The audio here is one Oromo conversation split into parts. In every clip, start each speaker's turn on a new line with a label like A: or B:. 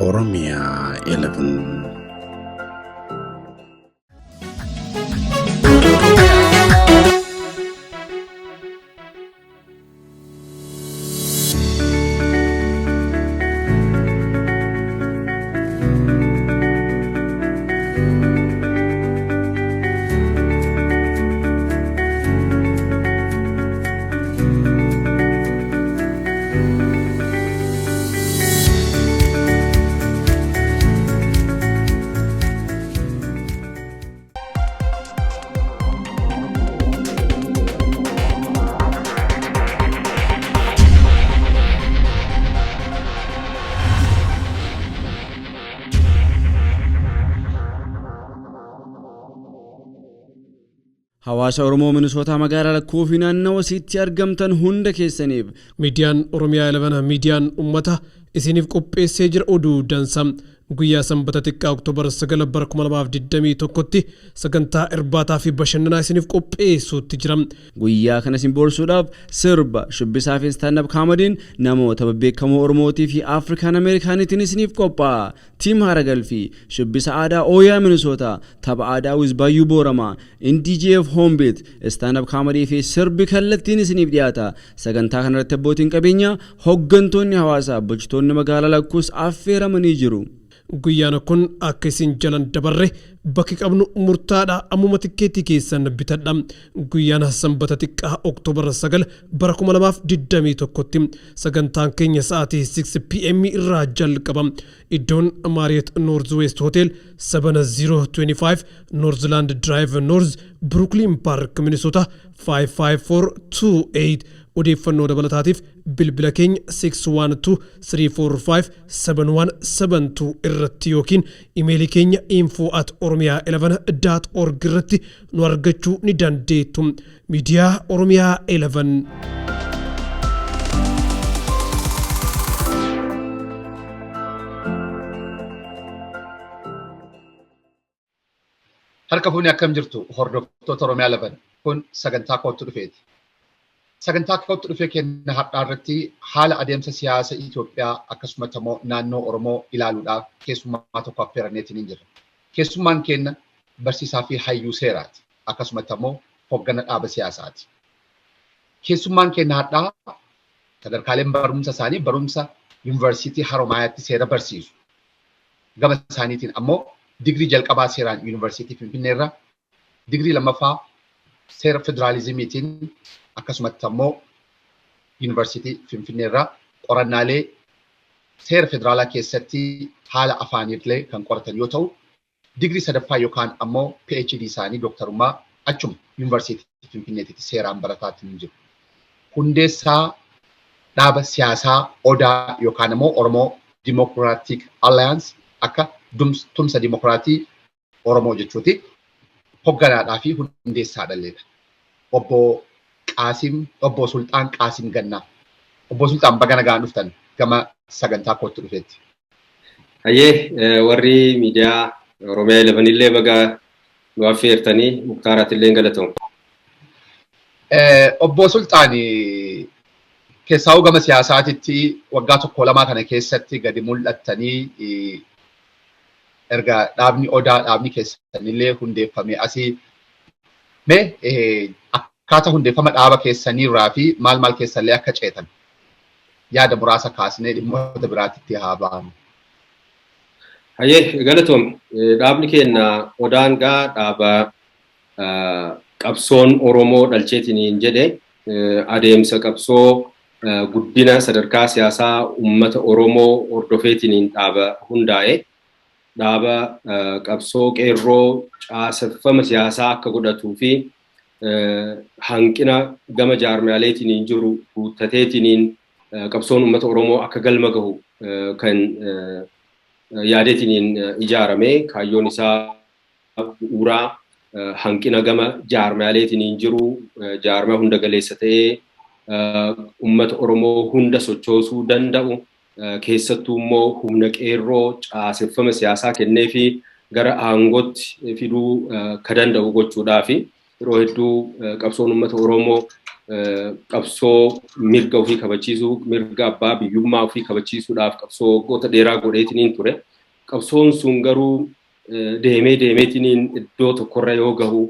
A: Oromia 11.
B: Hawaasa Oromoo Minisootaa magaalaa lakkuu fi naannawa isiitti argamtan hunda keessaniif
C: Miidiyaan Oromiyaa 11 miidiyaan uummata isiniif qopheessee jira oduu dansa. Guyyaa sanbata xiqqaa Oktoobar 9 bara 2021tti sagantaa irbaataa fi bashannanaa isiniif qopheessuutti jira.
B: Guyyaa kana isin boorsuudhaaf sirba, shubbisaa fi stand-up kaamadiin namoota babbeekamoo Oromootii fi Afrikaan Ameerikaaniitiin isiniif qophaa'a. Tiim Haragalfii, shubbisa aadaa Ooyaa Minisootaa, tapha aadaa Wizbaayyuu Booramaa, NDGF Hoombeet, stand-up kaamadii fi sirbi kallattiin isiniif dhiyaata. Sagantaa kanarratti abbootiin qabeenyaa, hooggantoonni hawaasaa, bulchitoonni magaalaa lakkuus affeeramanii jiru.
C: Guyyaan kun akka isin jalan dabarre bakki qabnu murtaadha. Ammuma tikkeettii keessan bitadha. Guyyaan sanbata xiqqaa Oktoobar 9 bara 2021tti sagantaan keenya sa'aatii 6 pm irraa jalqaba. Iddoon Marriott Northwest Hotel 7025 Northland Drive North, Brooklyn Park, Minnesota 55428. Odeeffannoo dabalataatiif bilbila keenya 612-345-7172 irratti yookiin imeelii keenya info@oromia11.org irratti nu argachuu ni dandeettu. Miidiyaa Oromiyaa 11.
D: Harka fuunee akkam jirtu hordoftoota Oromiyaa 11 kun sagantaa kootti dhufeeti. Sagantaa kootti dhufee kenna har'aa irratti haala adeemsa siyaasa Itoophiyaa akkasumas immoo naannoo Oromoo ilaaluudhaaf keessummaa tokko affeeranneetiin hin jirra. Keessummaan keenya barsiisaa fi hayyuu seeraati. Akkasumas immoo hoggana dhaaba siyaasaati. Keessummaan keenya har'aa sadarkaaleen barumsa isaanii barumsa yuunivarsiitii Haromaayaatti seera barsiisu. Gama isaaniitiin ammoo digirii jalqabaa seeraan yuunivarsiitii Finfinneerra, digirii lammaffaa seera federaalizimiitiin akkasumatti ammoo yuunivarsiitii Finfinneerra qorannaalee seera federaalaa keessatti haala afaaniillee kan qoratan yoo ta'u, digirii sadaffaa yookaan ammoo PhD isaanii dooktarummaa achuma yuunivarsiitii Finfinneetitti seeraan barataatiin jiru. Hundeessaa dhaaba siyaasaa Odaa yookaan ammoo Oromoo Democratic Alliance akka tumsa dimokiraatii Oromoo jechuuti. Hogganaadhaa fi hundeessaa dhalleedha. Obbo Qaasim, Obbo Sulxaan Qaasim Gannaa. Obbo Sulxaan baga nagaan dhuftan gama sagantaa kootti dhufeetti.
E: Hayyee warri miidiyaa Oromiyaa 11 illee baga nu affeertanii Muktaaraatti illee galatoom.
D: Obbo Sulxaan keessaa'uu gama siyaasaatitti waggaa tokko lamaa kana keessatti gadi mul'attanii erga dhaabni Odaa dhaabni keessanillee hundeeffame asii mee akkaataa hundeeffama dhaaba keessaniirraa fi maal maal keessallee akka ceetan yaada muraasa kaasnee dhimmoota biraatitti haa ba'amu.
E: Hayyee galatoom. Dhaabni keenya Odaan gaa dhaaba qabsoon Oromoo dhalcheetiin jedhe adeemsa qabsoo guddina sadarkaa siyaasaa uummata Oromoo hordofeetiin dhaaba hundaa'e. Dhaaba qabsoo qeerroo caaseffama siyaasaa akka godhatuu fi hanqina gama jaarmaaleetiin jiru guuttateetiin qabsoon uummata Oromoo akka galma gahu kan yaadeetiin ijaarame. Kaayyoon isaa bu'uuraa hanqina gama jaarmaaleetiin jiru jaarmaa hunda galeessa ta'ee uummata Oromoo hunda sochoosuu danda'u keessattuu immoo humna qeerroo caaseffama siyaasaa kennee fi gara aangootti fiduu ka danda'u gochuudhaafi yeroo hedduu qabsoon uummata Oromoo Qabsoo mirga ofii kabachiisuu, mirga abbaa biyyummaa ofii kabachiisuudhaaf qabsoo waggoota dheeraa godheetiniin ture. Qabsoon sun garuu deemee deemeetiniin iddoo tokkorra yoo gahu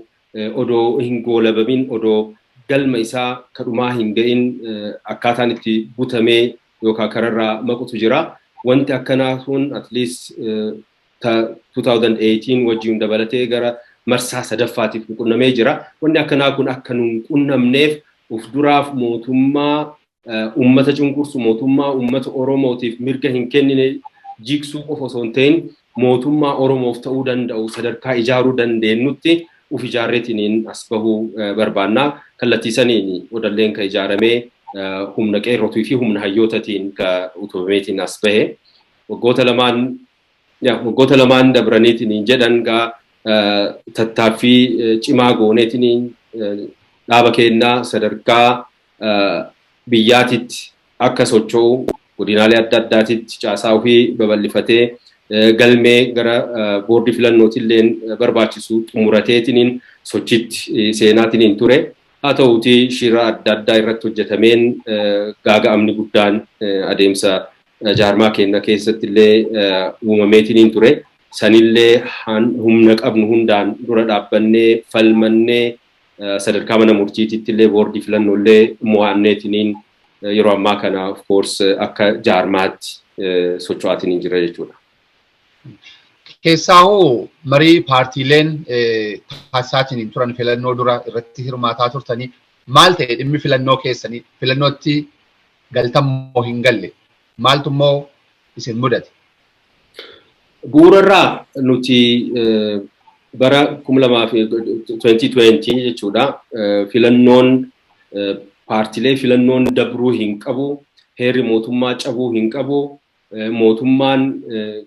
E: odoo hin goolabamin, odoo galma isaa kadhumaa hin ga'in akkaataan itti butamee yookaan kararraa maqutu jira. Wanti akkanaa sun at least 2018 wajjin dabalatee gara marsaa sadaffaatiif qunnamee jira. Wanni akkanaa kun akka nu hin qunnamneef uf duraaf mootummaa uummata cunqursu, mootummaa uummata Oromootiif mirga hin kennine jigsuu qofa osoo hin ta'in, mootummaa Oromoof ta'uu danda'u sadarkaa ijaaruu dandeenyutti uf ijaarreetiniin as bahuu barbaannaa. Kallattii saniin Odalleen ka ijaaramee humna qeerrotuu fi humna hayyootatiin ka utubameetiin as bahe. Waggoota lamaan dabraniitiin jedhan gaa tattaaffii cimaa gooneetiin dhaaba kennaa sadarkaa biyyaatitti akka socho'u, godinaalee adda addaatitti caasaa ofii babal'ifatee, galmee gara boordii filannootilleen barbaachisu xumurateetiniin sochitti seenaatiniin ture. Haa ta'uutii shira adda addaa irratti hojjetameen gaaga'amni guddaan adeemsa jaarmaa keenya keessatti illee uumameetiniin ture. Sanillee humna qabnu hundaan dura dhaabbannee falmannee, sadarkaa mana murtiititti illee boordii filannooillee mo'anneetiniin yeroo ammaa kana of course akka jaarmaatti socho'aatiniin jira jechuudha.
D: Keessaahuu marii paartiileen taasisaatiin turan filannoo dura irratti hirmaataa turtanii, maal ta'e dhimmi filannoo keessanii? Filannootti galtan moo hin galle? Maaltu immoo isin mudate?
E: Bu'uurarraa nuti bara 2020 jechuudha, filannoon paartiilee filannoon dabruu hin qabu, heerri mootummaa cabuu hin qabu, mootummaan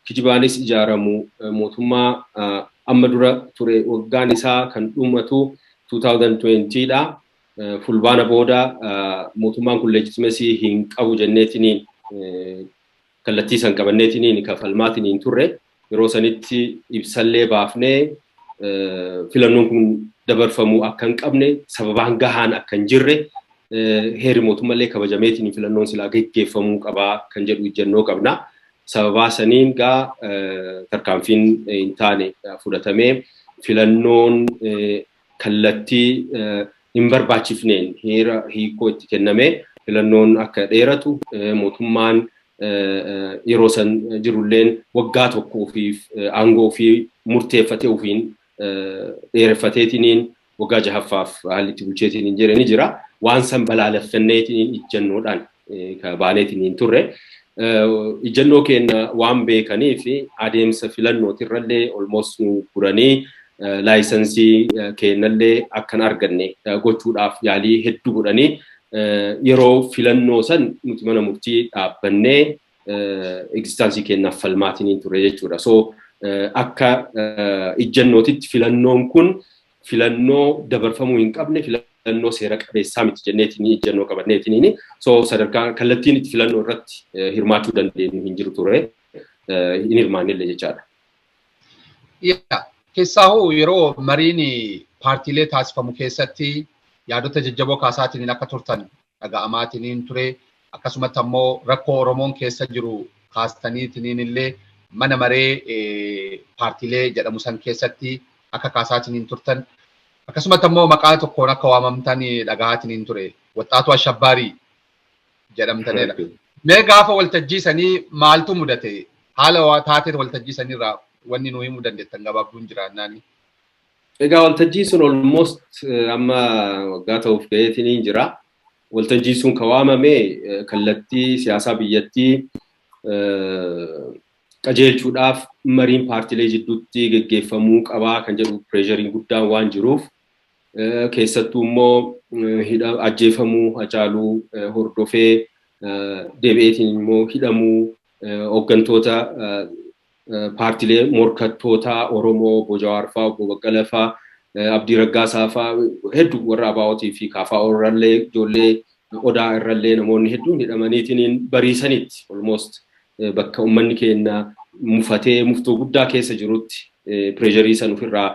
E: kijibaanis ijaaramu, mootummaa amma dura ture waggaan isaa kan dhumatu 2020 dha. Fulbaana booda mootummaan kun legitimacy hin qabu jenneetiniin kallattii san qabanneetiniin kafalmaatiniin turre. Yeroo sanitti ibsallee baafnee, filannoon kun dabarfamuu akka hin qabne, sababaan gahaan akka hin jirre, heerri mootummallee kabajameetiin filannoon silaa geggeeffamuu qabaa kan jedhu ejjennoo qabna. Sababaa saniin gaa tarkaanfiin hin taane fudhatamee, filannoon kallattii hin barbaachifneen heera hiikoo itti kennamee filannoon akka dheeratu, mootummaan yeroo san jirulleen waggaa tokko ofiif aangoo ofii murteeffatee ofiin dheereffateetiniin waggaa jahaffaaf haalli itti bulcheetiniin jire ni jira. Waan san balaaleffanneetiniin ijjannoodhaan baaneetiniin turre. Ijjannoo keenya waan beekanii fi adeemsa filannootirrallee almost nu guranii license keenyallee akkan arganne gochuudhaaf yaalii hedduu godhanii, yeroo filannoo san nuti mana murtii dhaabbannee existence keenyaaf falmaatiniin ture jechuudha. So akka ijjannootitti filannoon kun filannoo dabarfamuu hin qabne, filannoo seera qabeessaa miti jenneetiin ijjannoo qabanneetiniini. So sadarkaa kallattiin itti filannoo irratti hirmaachuu dandeenyu hin jiru ture. Hin hirmaannillee jechaadha.
D: Keessaahuu yeroo mariin paartiilee taasifamu keessatti yaadota jajjaboo kaasaatiin akka turtan dhaga'amaatiin ture. Akkasumatti ammoo rakkoo Oromoon keessa jiru kaastaniitiin illee mana maree paartiilee jedhamu san keessatti akka kaasaatiin turtan. Akkasumatti ammoo maqaa tokkoon akka waamamtan dhaga'aatiin ture. Waxxaatu Ashabbaarii jedhamtanidha. Mee gaafa waltajjii sanii maaltu mudate? Haala taatee waltajjii saniirraa wanni nuu himuu dandeettan gabaabduun jiraannaani.
E: Egaa waltajjii sun almost amma waggaa ta'uuf ga'eetiin jira. Waltajjii sun kan waamame kallattii siyaasaa biyyattii qajeelchuudhaaf mariin paartiilee jidduutti geggeeffamuu qabaa kan jedhu pressureiin guddaan waan jiruuf, keessattuu immoo ajjeefamuu Hacaaluu hordofee deebi'eetiin immoo hidhamuu hooggantoota paartiilee morkattootaa Oromoo, obbo Jawaar fa'aa, obbo Baqqalaa fa'aa, Abdii Raggaasaa fa'aa hedduu, warra ABO'tii fi KFO irrallee, ijoollee Odaa irrallee namoonni hedduun hidhamaniitiin bariisanitti, almost bakka uummanni keenya mufatee muftoo guddaa keessa jirutti, pressure san ofirraa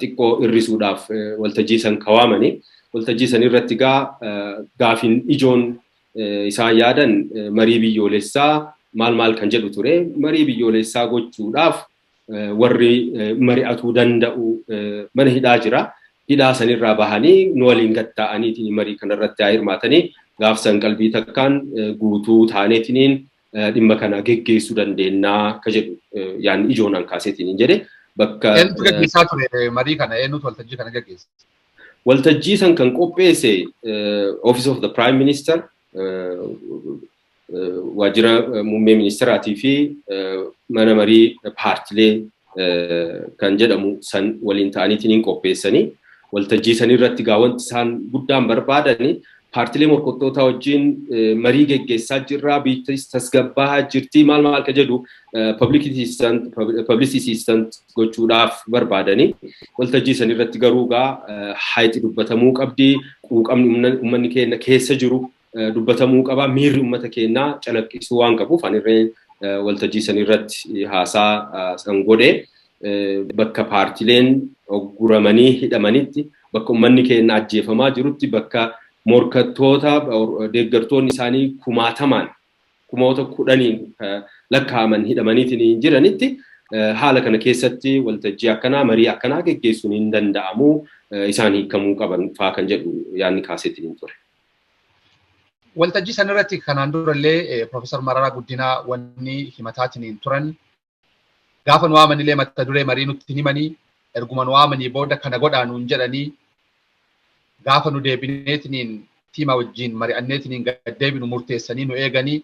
E: xiqqoo hir'isuudhaaf waltajjii san kawaamani. Waltajjii sanirratti gaa gaafiin ijoon isaan yaadan marii biyyoolessaa maal maal kan jedhu ture. Marii biyyoolessaa gochuudhaaf warri mari'atuu danda'u mana hidhaa jira. Hidhaa sanirraa bahanii nu waliin gatta'aniitiin marii kanarratti haa hirmaatanii gaafsan qalbii takkaan guutuu taaneetiniin dhimma kana geggeessuu dandeennaa ka jedhu yaanni ijoon an kaaseetiin jedhe bakka.
D: Eenyutu geggeessaa ture marii kana? Eenyutu waltajjii kana geggeesse?
E: Waltajjii san kan qopheesse Office of the Prime Minister, waajjira muummee ministeeraatii fi mana marii paartilee kan jedhamu san waliin ta'aniitiin qopheessanii. Waltajjii san irratti gaa wanti isaan guddaan barbaadani paartilee morkattootaa wajjin marii geggeessaa jirraa, biittis tasgabbaa'aa jirti, maal maal ka jedhu publicity stunt gochuudhaaf barbaadani. Waltajjii san irratti garuu gaa hayti dubbatamuu qabdi, quuqamni uummanni keenya keessa jiru dubbatamuu qaba, miirri uummata keenyaa calaqqisuu waan qabuuf anirree waltajjii san irratti haasaa san godhe. Bakka paartileen ogguramanii hidhamanitti, bakka uummanni keenya ajjeefamaa jirutti, bakka morkattoota deeggartoonni isaanii kumaatamaan, kumoota kudhaniin lakkaa'aman hidhamaniitiin jiranitti, haala kana keessatti waltajjii akkanaa, marii akkanaa geggeessuun hin danda'amu, isaan hiikamuu qaban faa kan jedhu yaadni kaaseetiin ture.
D: Waltajjii sanarratti kanaan durallee Profeesar Mararaa Guddinaa wanni himataatiin turan, gaafa nu waamanillee mata duree marii nutti himanii, erguma nu waamanii booda kana godhaa nuun jedhanii, gaafa nu deebineetiniin tiima wajjin mari'anneetiniin gaddeebinu murteessanii nu eeganii,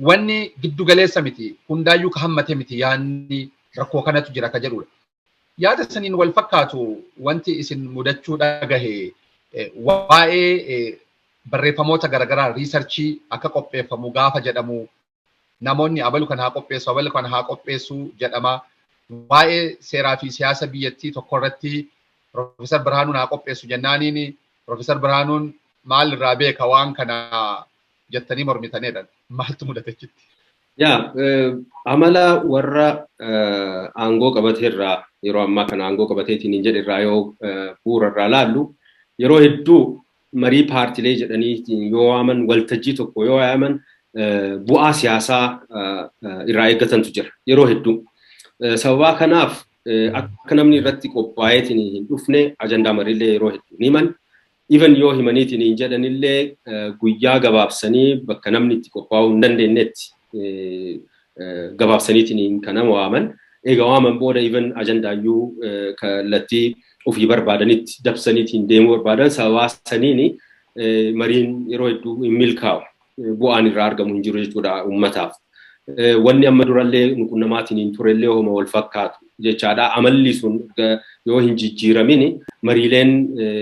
D: wanni giddu galeessa miti, hundaayyuu ka hammate miti, yaanni rakkoo kanatu jira ka jedhudha. Yaada saniin wal fakkaatu wanti isin mudachuu dhagahe waa'ee barreeffamoota garaagaraa research akka qopheeffamu gaafa jedhamu, namoonni abalu kan haa qopheessu, abalu kan haa qopheessu jedhama. Waa'ee seeraa fi siyaasa biyyattii tokko irratti Profeesar Birhaanuun haa qopheessu jennaaniin, Profeesar Birhaanuun maal irraa beeka waan kana jettanii mormitanidha. Maaltu mudate achitti?
E: Yaa, amala warra aangoo qabateerraa, yeroo ammaa kana aangoo qabateetiin hin jedhe irraa yoo bu'uura irraa laallu, yeroo hedduu marii paartilee jedhanii yoo waaman, waltajjii tokko yoo waaman, bu'aa siyaasaa irraa eeggatantu jira yeroo hedduu. Sababaa kanaaf akka namni irratti qophaa'eetiin hin dhufne ajandaa mariillee yeroo hedduu ni himan. Even yoo himaniitiin hin jedhanillee, guyyaa gabaabsanii bakka namni itti qophaa'uu hin dandeenyetti gabaabsaniitiin kan nama waaman. Egaa waaman booda even ajandaayyuu kallattii ofii barbaadanitti dabsaniitiin deemuu barbaadan. Sababaa saniin mariin yeroo hedduu hin milkaa'u. Bu'aan irraa argamu hin jiru jechuudha uummataaf. Wanni amma durallee nuqunnamaatiin hin turellee homa wal fakkaatu jechaadha. Amalli sun yoo hin jijjiiramin, mariileen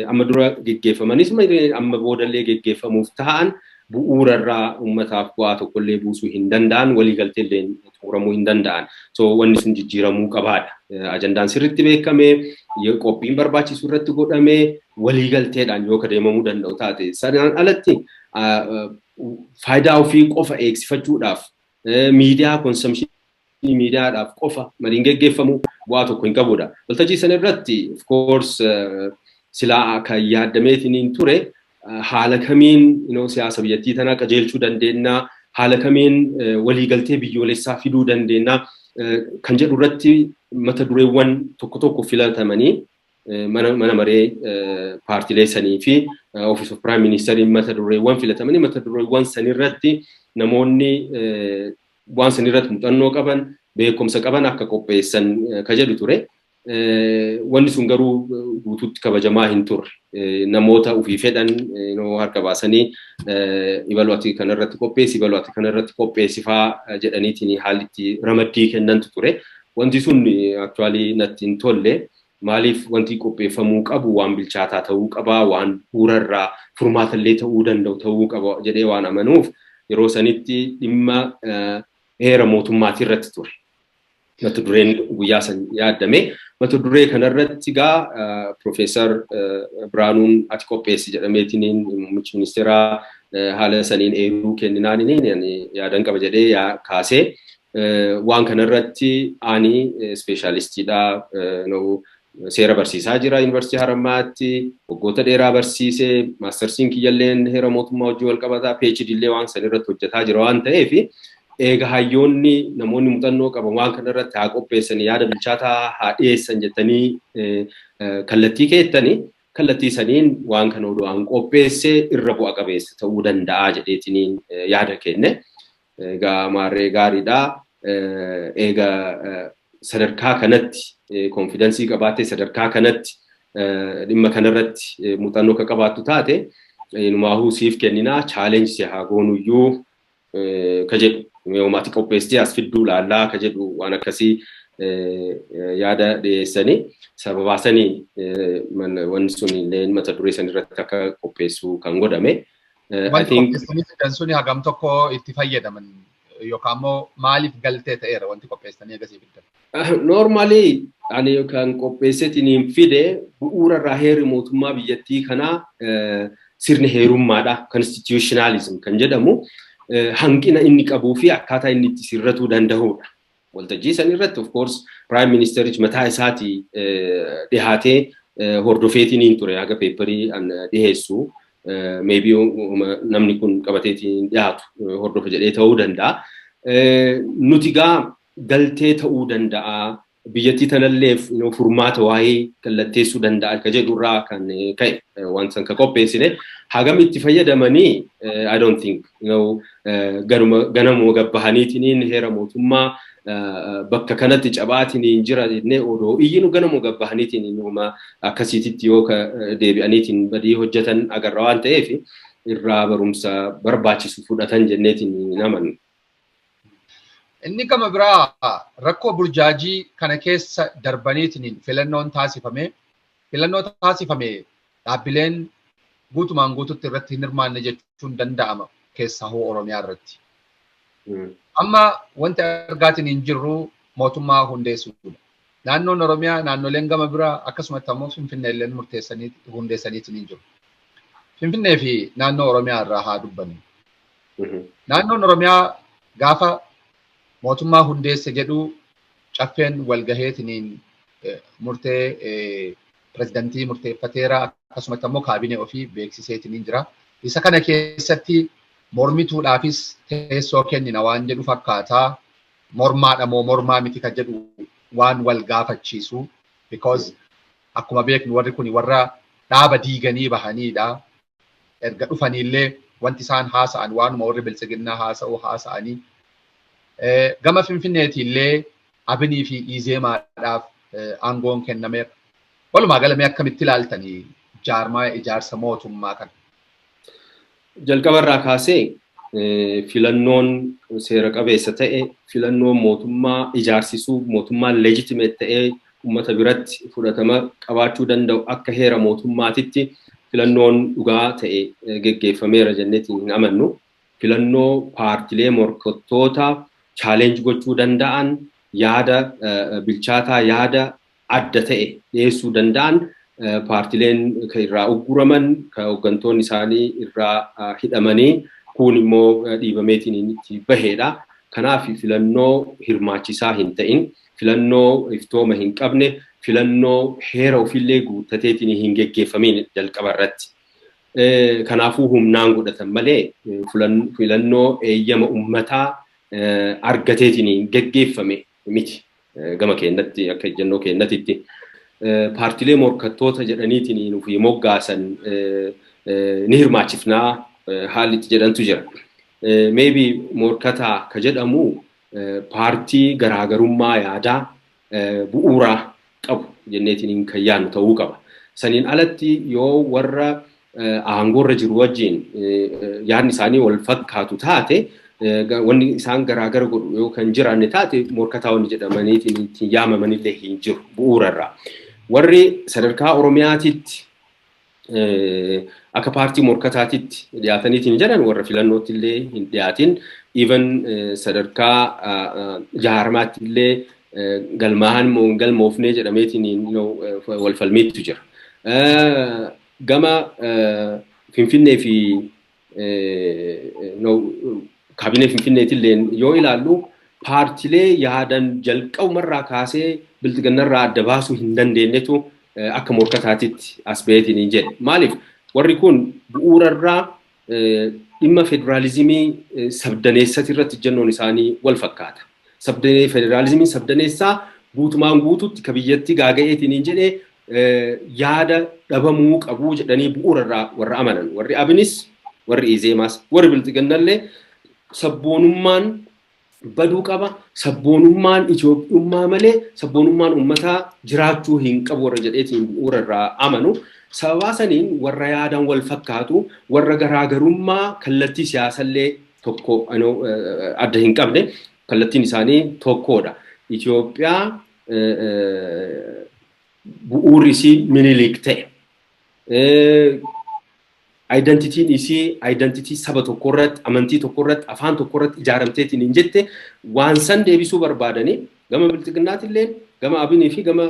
E: amma dura geggeeffamanis, mariileen amma boodallee geggeeffamuuf ta'an bu'uura irraa uummataaf bu'aa tokkollee buusuu hin danda'an, waliigalteellee xumuramuu hin danda'an. So wanni sun jijjiiramuu qabaadha. Ajandaan sirriitti beekamee, qophiin barbaachisu irratti godhamee, waliigalteedhaan yoo deemamuu danda'u taate. Sanaan alatti faayidaa ofii qofa eegsifachuudhaaf, miidiyaa consumption miidiyaadhaaf qofa mariin geggeeffamu bu'aa tokko hin qabudha. Waltajjii sana irratti, of course, silaa kan yaadameetiin hin ture haala kamiin siyaasa biyyattii tanaa qajeelchuu dandeenya, haala kamiin waliigaltee biyyoolessaa fiduu dandeenya kan jedhu irratti mata dureewwan tokko tokko filatamanii, mana maree paartilee sanii fi Office of Prime Minister mata dureewwan filatamanii, mata dureewwan sanirratti namoonni waan sanirratti muuxannoo qaban, beekumsa qaban akka qopheessan ka jedhu ture. Wanni sun garuu guutuutti kabajamaa hin turre. Namoota ofii fedhan harka baasanii, ibaluu ati kanarratti qopheessi, ibaluu ati kanarratti qopheessi faa jedhaniitiin haalli itti ramaddii kennantu ture. Wanti sun actually natti hin tolle. Maaliif, wanti qopheeffamuu qabu waan bilchaataa ta'uu qaba, waan bu'uurarraa furmaatallee ta'uu danda'u ta'uu qaba jedhee waan amanuuf, yeroo sanitti dhimma heera mootummaatii irratti ture. Mata dureen guyyaa san yaadame. Mata duree kanarratti gaa Profeesar Birhaanuun ati qopheessi jedhameetiin muummichi ministeeraa haala saniin eeruu kenninaaniin yaadan qaba jedhee kaasee, waan kanarratti ani specialistiidha. Seera barsiisaa jira Yuunivarsiitii Harammaatti, waggoota dheeraa barsiisee, maastarsiin kiyyalleen heera mootummaa wajjin wal qabataa, PhD illee waan san irratti hojjetaa jira waan ta'eef, eega hayyoonni, namoonni muuxannoo qaban waan kana irratti haa qopheessan, yaada bilchaataa haa dhiyeessan jettanii kallattii keettanii, kallattii saniin waan kana odoo an qopheessee irra bu'a qabeessa ta'uu danda'a jedheetiniin yaada kenne. Egaa maarree gaariidha. Eega sadarkaa kanatti confidence qabaattee, sadarkaa kanatti dhimma kanarratti muuxannoo akka qabaattu taate, inumaahuu siif kenninaa, challenge si haa goonuyyuu ka jedhu, yoomaati qopheessitee as fidduu laallaa ka jedhu, waan akkasii yaada dhiyeessanii, sababaa sanii wanni sun illee mata duree san irratti akka qopheessu kan godhame.
D: Wanti qopheessanii fidan suni hagam tokko itti fayyadaman, yookaan immoo maaliif galtee ta'eera wanti qopheessanii agasii fidan?
E: Normally ani kan qopheesseetiin fide bu'uura irraa heerri mootummaa biyyattii kanaa, sirni heerummaadha, constitutionalism kan jedhamu, hanqina inni qabuu fi akkaataa inni itti sirratuu danda'udha. Waltajjii san irratti, of course, prime ministerichi mataa isaatii dhihaatee hordofeetiin ture haga paperii dhiheessu. Maybe namni kun qabateetiin dhiyaatu hordofa jedhee ta'uu danda'a. Nuti gaa galtee ta'uu danda'a. Biyyattii tanalleef furmaata waa'ee kallatteessuu danda'a ka jedhurraa kan ka'e waan san ka qopheessine. Hagam itti fayyadamanii, I don't think, ganamuma gabbahaniitiin heera mootummaa bakka kanatti cabaatiin jira jennee odoo iyyinu, ganamuma gabbahaniitiin akkasiititti yoo deebi'aniitiin badii hojjetan agarra waan ta'eef, irraa barumsa barbaachisu fudhatan jenneetiin naman.
D: Inni gama biraa, rakkoo burjaajii kana keessa darbaniitiin filannoon taasifame, filannoo taasifame dhaabbileen guutumaan guututti irratti hin hirmaanne jechuun danda'ama, keessaa hoo Oromiyaa irratti. Amma wanti argaatiin hin jirru mootummaa hundeessuudha. Naannoon Oromiyaa, naannoleen gama biraa, akkasumatti ammoo Finfinnee illee murteessanii hundeessaniitiin hin jiru. Finfinnee fi naannoo Oromiyaa irraa haa dubbannu. Naannoon Oromiyaa gaafa mootummaa hundeesse jedhu, caffeen walgaheetiniin murtee pirezidantii murteeffateera, akkasumatti ammoo kaabinee ofii beeksiseetiniin jira. Isa kana keessatti mormituudhaafis teessoo kennina waan jedhu fakkaataa, mormaadha moo mormaa miti kan jedhu waan wal gaafachiisu, because akkuma beeknu warri kun warra dhaaba diiganii bahaniidha. Erga dhufaniillee wanti isaan haasa'an waanuma warri biltsiginnaa haasa'u haasa'anii. Gama Finfinneetiillee Abinii fi Izeemaadhaaf aangoon kennameera. Walumaa galamee akkamitti ilaaltanii jaarmaa ijaarsa mootummaa kana?
E: Jalqabarraa kaasee filannoon seera qabeessa ta'e, filannoon mootummaa ijaarsisuu, mootummaan legitimate ta'ee uummata biratti fudhatama qabaachuu danda'u, akka heera mootummaatitti filannoon dhugaa ta'e geggeeffameera jenneetiin hin amannu. Filannoo paartilee morkattoota challenge gochuu danda'an, yaada bilchaataa, yaada adda ta'e dhiyeessuu danda'an, paartileen kan irraa ugguraman, kan hooggantoonni isaanii irraa hidhamanii, kun immoo dhiibameetiin itti baheedha. Kanaaf filannoo hirmaachisaa hin ta'in, filannoo iftooma hin qabne, filannoo heera ofiillee guuttateetiin hin geggeeffamiin jalqaba irratti. Kanaafuu humnaan godhatan malee filannoo eeyyama uummataa argateetiin geggeeffame miti. Gama keenyatti, akka ejjennoo keenyatitti. Paartilee morkattoota jedhaniitiin nuuf moggaasan ni hirmaachifnaa haalli itti jedhantu jira. Maybe morkataa ka jedhamu paartii garaagarummaa yaadaa bu'uuraa qabu jenneetiin kan yaadnu ta'uu qaba. Saniin alatti yoo warra aangoorra jiru wajjin yaadni isaanii wal fakkaatu taate, wanni isaan garaagara godhu yoo kan jiraanne taate, morkataa wanni jedhamaniitiin ittiin yaamamanillee hin jiru bu'uurarraa. Warri sadarkaa Oromiyaatitti akka paartii morkataatitti dhiyaataniitiin jedhan, warra filannootti illee hin dhiyaatin, even sadarkaa jaarmaatti illee galmaahan moo hin galmoofnee jedhameetiin wal falmiitu jira. Gama Finfinnee fi kaabinee Finfinneetillee yoo ilaallu, Paartilee yaadan jalqabumarraa kaasee bilxiginnarraa adda baasuu hin dandeenyetu akka morkataatitti as baheetiin hin jedhe. Maaliif warri kun bu'uurarraa dhimma federaalizimii sabdaneessati irratti jennoon isaanii wal fakkaata. Federaalizimiin sabdaneessaa guutumaan guututti ka biyyatti gaaga'eetiin hin jedhee yaada dhabamuu qabuu jedhanii bu'uurarraa warra amanan. Warri Abinis, warri Izeemaas, warri Bilxiginnallee sabboonummaan baduu qaba. Sabboonummaan Itoophiyummaa malee sabboonummaan uummataa jiraachuu hin qabu warra jedheetiin bu'uurarraa amanu. Sababaa saniin warra yaadan wal fakkaatu, warra garaagarummaa kallattii siyaasallee tokko adda hin qabne, kallattiin isaanii tokkodha. Itoophiyaa bu'uurri isii Minilik ta'e. Identityn isii identity saba tokko irratti, amantii tokko irratti, afaan tokko irratti ijaaramteetiin hin jette, waan san deebisuu barbaadanii gama Bilxiginnaatillee, gama Abinii fi gama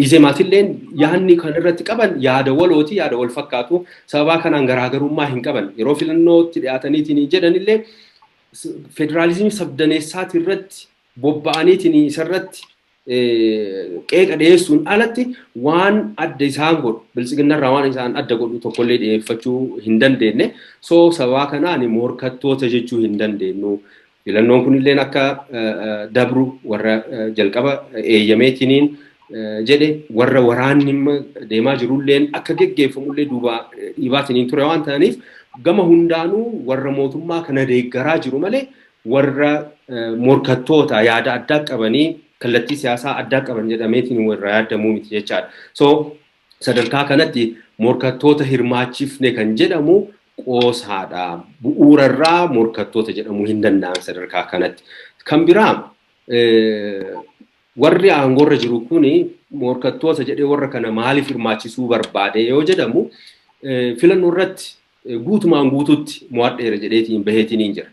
E: Izemaatillee yaadni kan irratti qaban yaada walooti, yaada wal fakkaatu. Sababaa kanaan garaagarummaa hin qaban. Yeroo filannootti dhiyaataniitiin jedhanillee federaalizimii sabdaneessaati irratti bobba'aniitiin isarratti qeeqa dhiyeessuun alatti waan adda isaan godhu, Bilxiginnarraa waan isaan adda godhu tokkollee dhiyeeffachuu hin dandeenye. So sababaa kanaan morkattoota jechuu hin dandeenyu. Filannoon kunilleen akka dabru warra jalqaba eeyyameetiniin jedhe, warra waraanni deemaa jirulleen akka geggeeffamullee duuba dhiibaatiniin ture waan ta'aniif, gama hundaanuu warra mootummaa kana deeggaraa jiru malee warra morkattoota yaada addaa qabanii, kallattii siyaasaa addaa qaban jedhameetiin warra yaadamuu miti jechaadha. So sadarkaa kanatti morkattoota hirmaachifne kan jedhamu qoosaadha. Bu'uurarraa morkattoota jedhamuu hin danda'an sadarkaa kanatti. Kan biraa, warri aangoorra jiru kuni morkattoota jedhee warra kana maaliif hirmaachisuu barbaade yoo jedhamu, filannoo irratti guutumaan guututti mo'adheera jedheetiin baheetiin hin jira.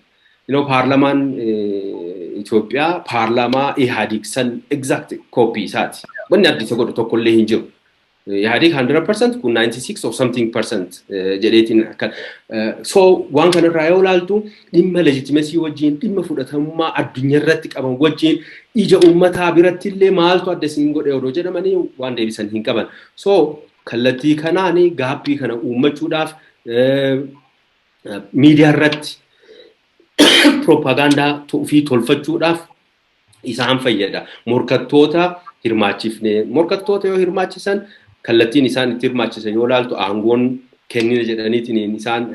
E: Paarlamaan Itoophiyaa paarlaamaa Ihaadig san exact copy isaati. Wanni adda isa godhu tokkollee hin jiru. Ihaadig 100%, kun 96 or something percent jedheetiin akka. So waan kanarraa yoo ilaaltu, dhimma legitimacy wajjin, dhimma fudhatamummaa addunyaa irratti qaban wajjin, ija uummataa biratti illee maaltu adda isin godhe odoo jedhamanii waan deebisan hin qaban. So kallattii kanaan gaappii kana uummachuudhaaf, miidiyaa irratti propagaandaa ofii tolfachuudhaaf isaan fayyada. Morkattoota hirmaachifne, morkattoota yoo hirmaachisan, kallattiin isaan itti hirmaachisan yoo ilaaltu, aangoon kennina jedhaniitiin isaan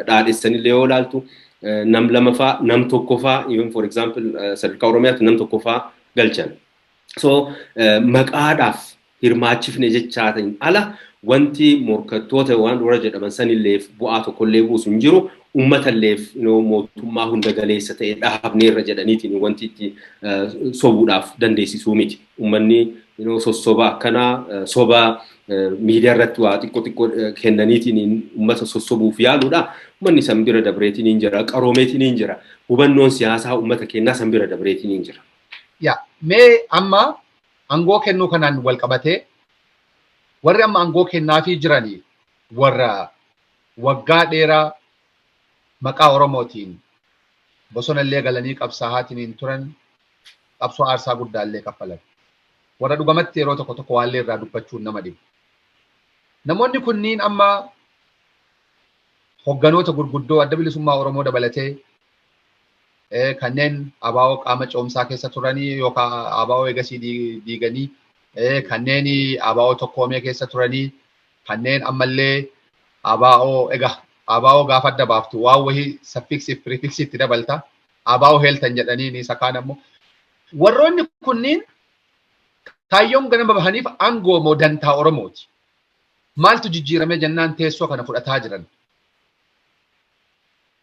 E: dhaadhessanillee yoo ilaaltu, nam lama faa, nam tokko faa, even for example sadarkaa Oromiyaatti nam tokko faa galchan. So maqaadhaaf hirmaachifne jechaatiin ala wanti morkattoota waan dura jedhaman sanilleef bu'aa tokkollee buusu hin jiru. Uummatalleef mootummaa hunda galeessa ta'e dhaabneerra jedhaniitiin wanti itti sobuudhaaf dandeessisuu miti. Uummanni sossoba akkanaa, soba miidiyaa irratti waa xiqqoo xiqqoo kennaniitiin uummata sossobuuf yaaluudha. Uummanni san bira dabreetiin hin jira, qaroomeetiin hin jira. Hubannoon siyaasaa uummata kennaa san bira dabreetiin hin jira.
D: Yaa, mee amma aangoo kennuu kanaan wal qabatee, warri amma aangoo kennaafii jiranii warra waggaa dheeraa maqaa Oromootiin bosonallee galanii qabsaa'aatiin turan, qabsoo aarsaa guddaallee kaffalan. Warra dhugamatti yeroo tokko tokko waallee irraa dubbachuun nama dhibu. Namoonni kunniin amma hogganoota gurguddoo Adda Bilisummaa Oromoo dabalatee kanneen ABO qaama ce'umsaa keessa turanii yookaan ABO eegasii diiganii, kanneen ABO tokkoomee keessa turanii, kanneen ammallee ABO, egaa ABO gaafa adda baaftu waan wahii suffixii fi prefixii itti dabalta. ABO heeltan jedhanii isa kaan ammoo. Warroonni kunniin kaayyoon ganama bahaniif aangoo moo dantaa Oromooti? Maaltu jijjiirame jennaan teessoo kana fudhataa jiran?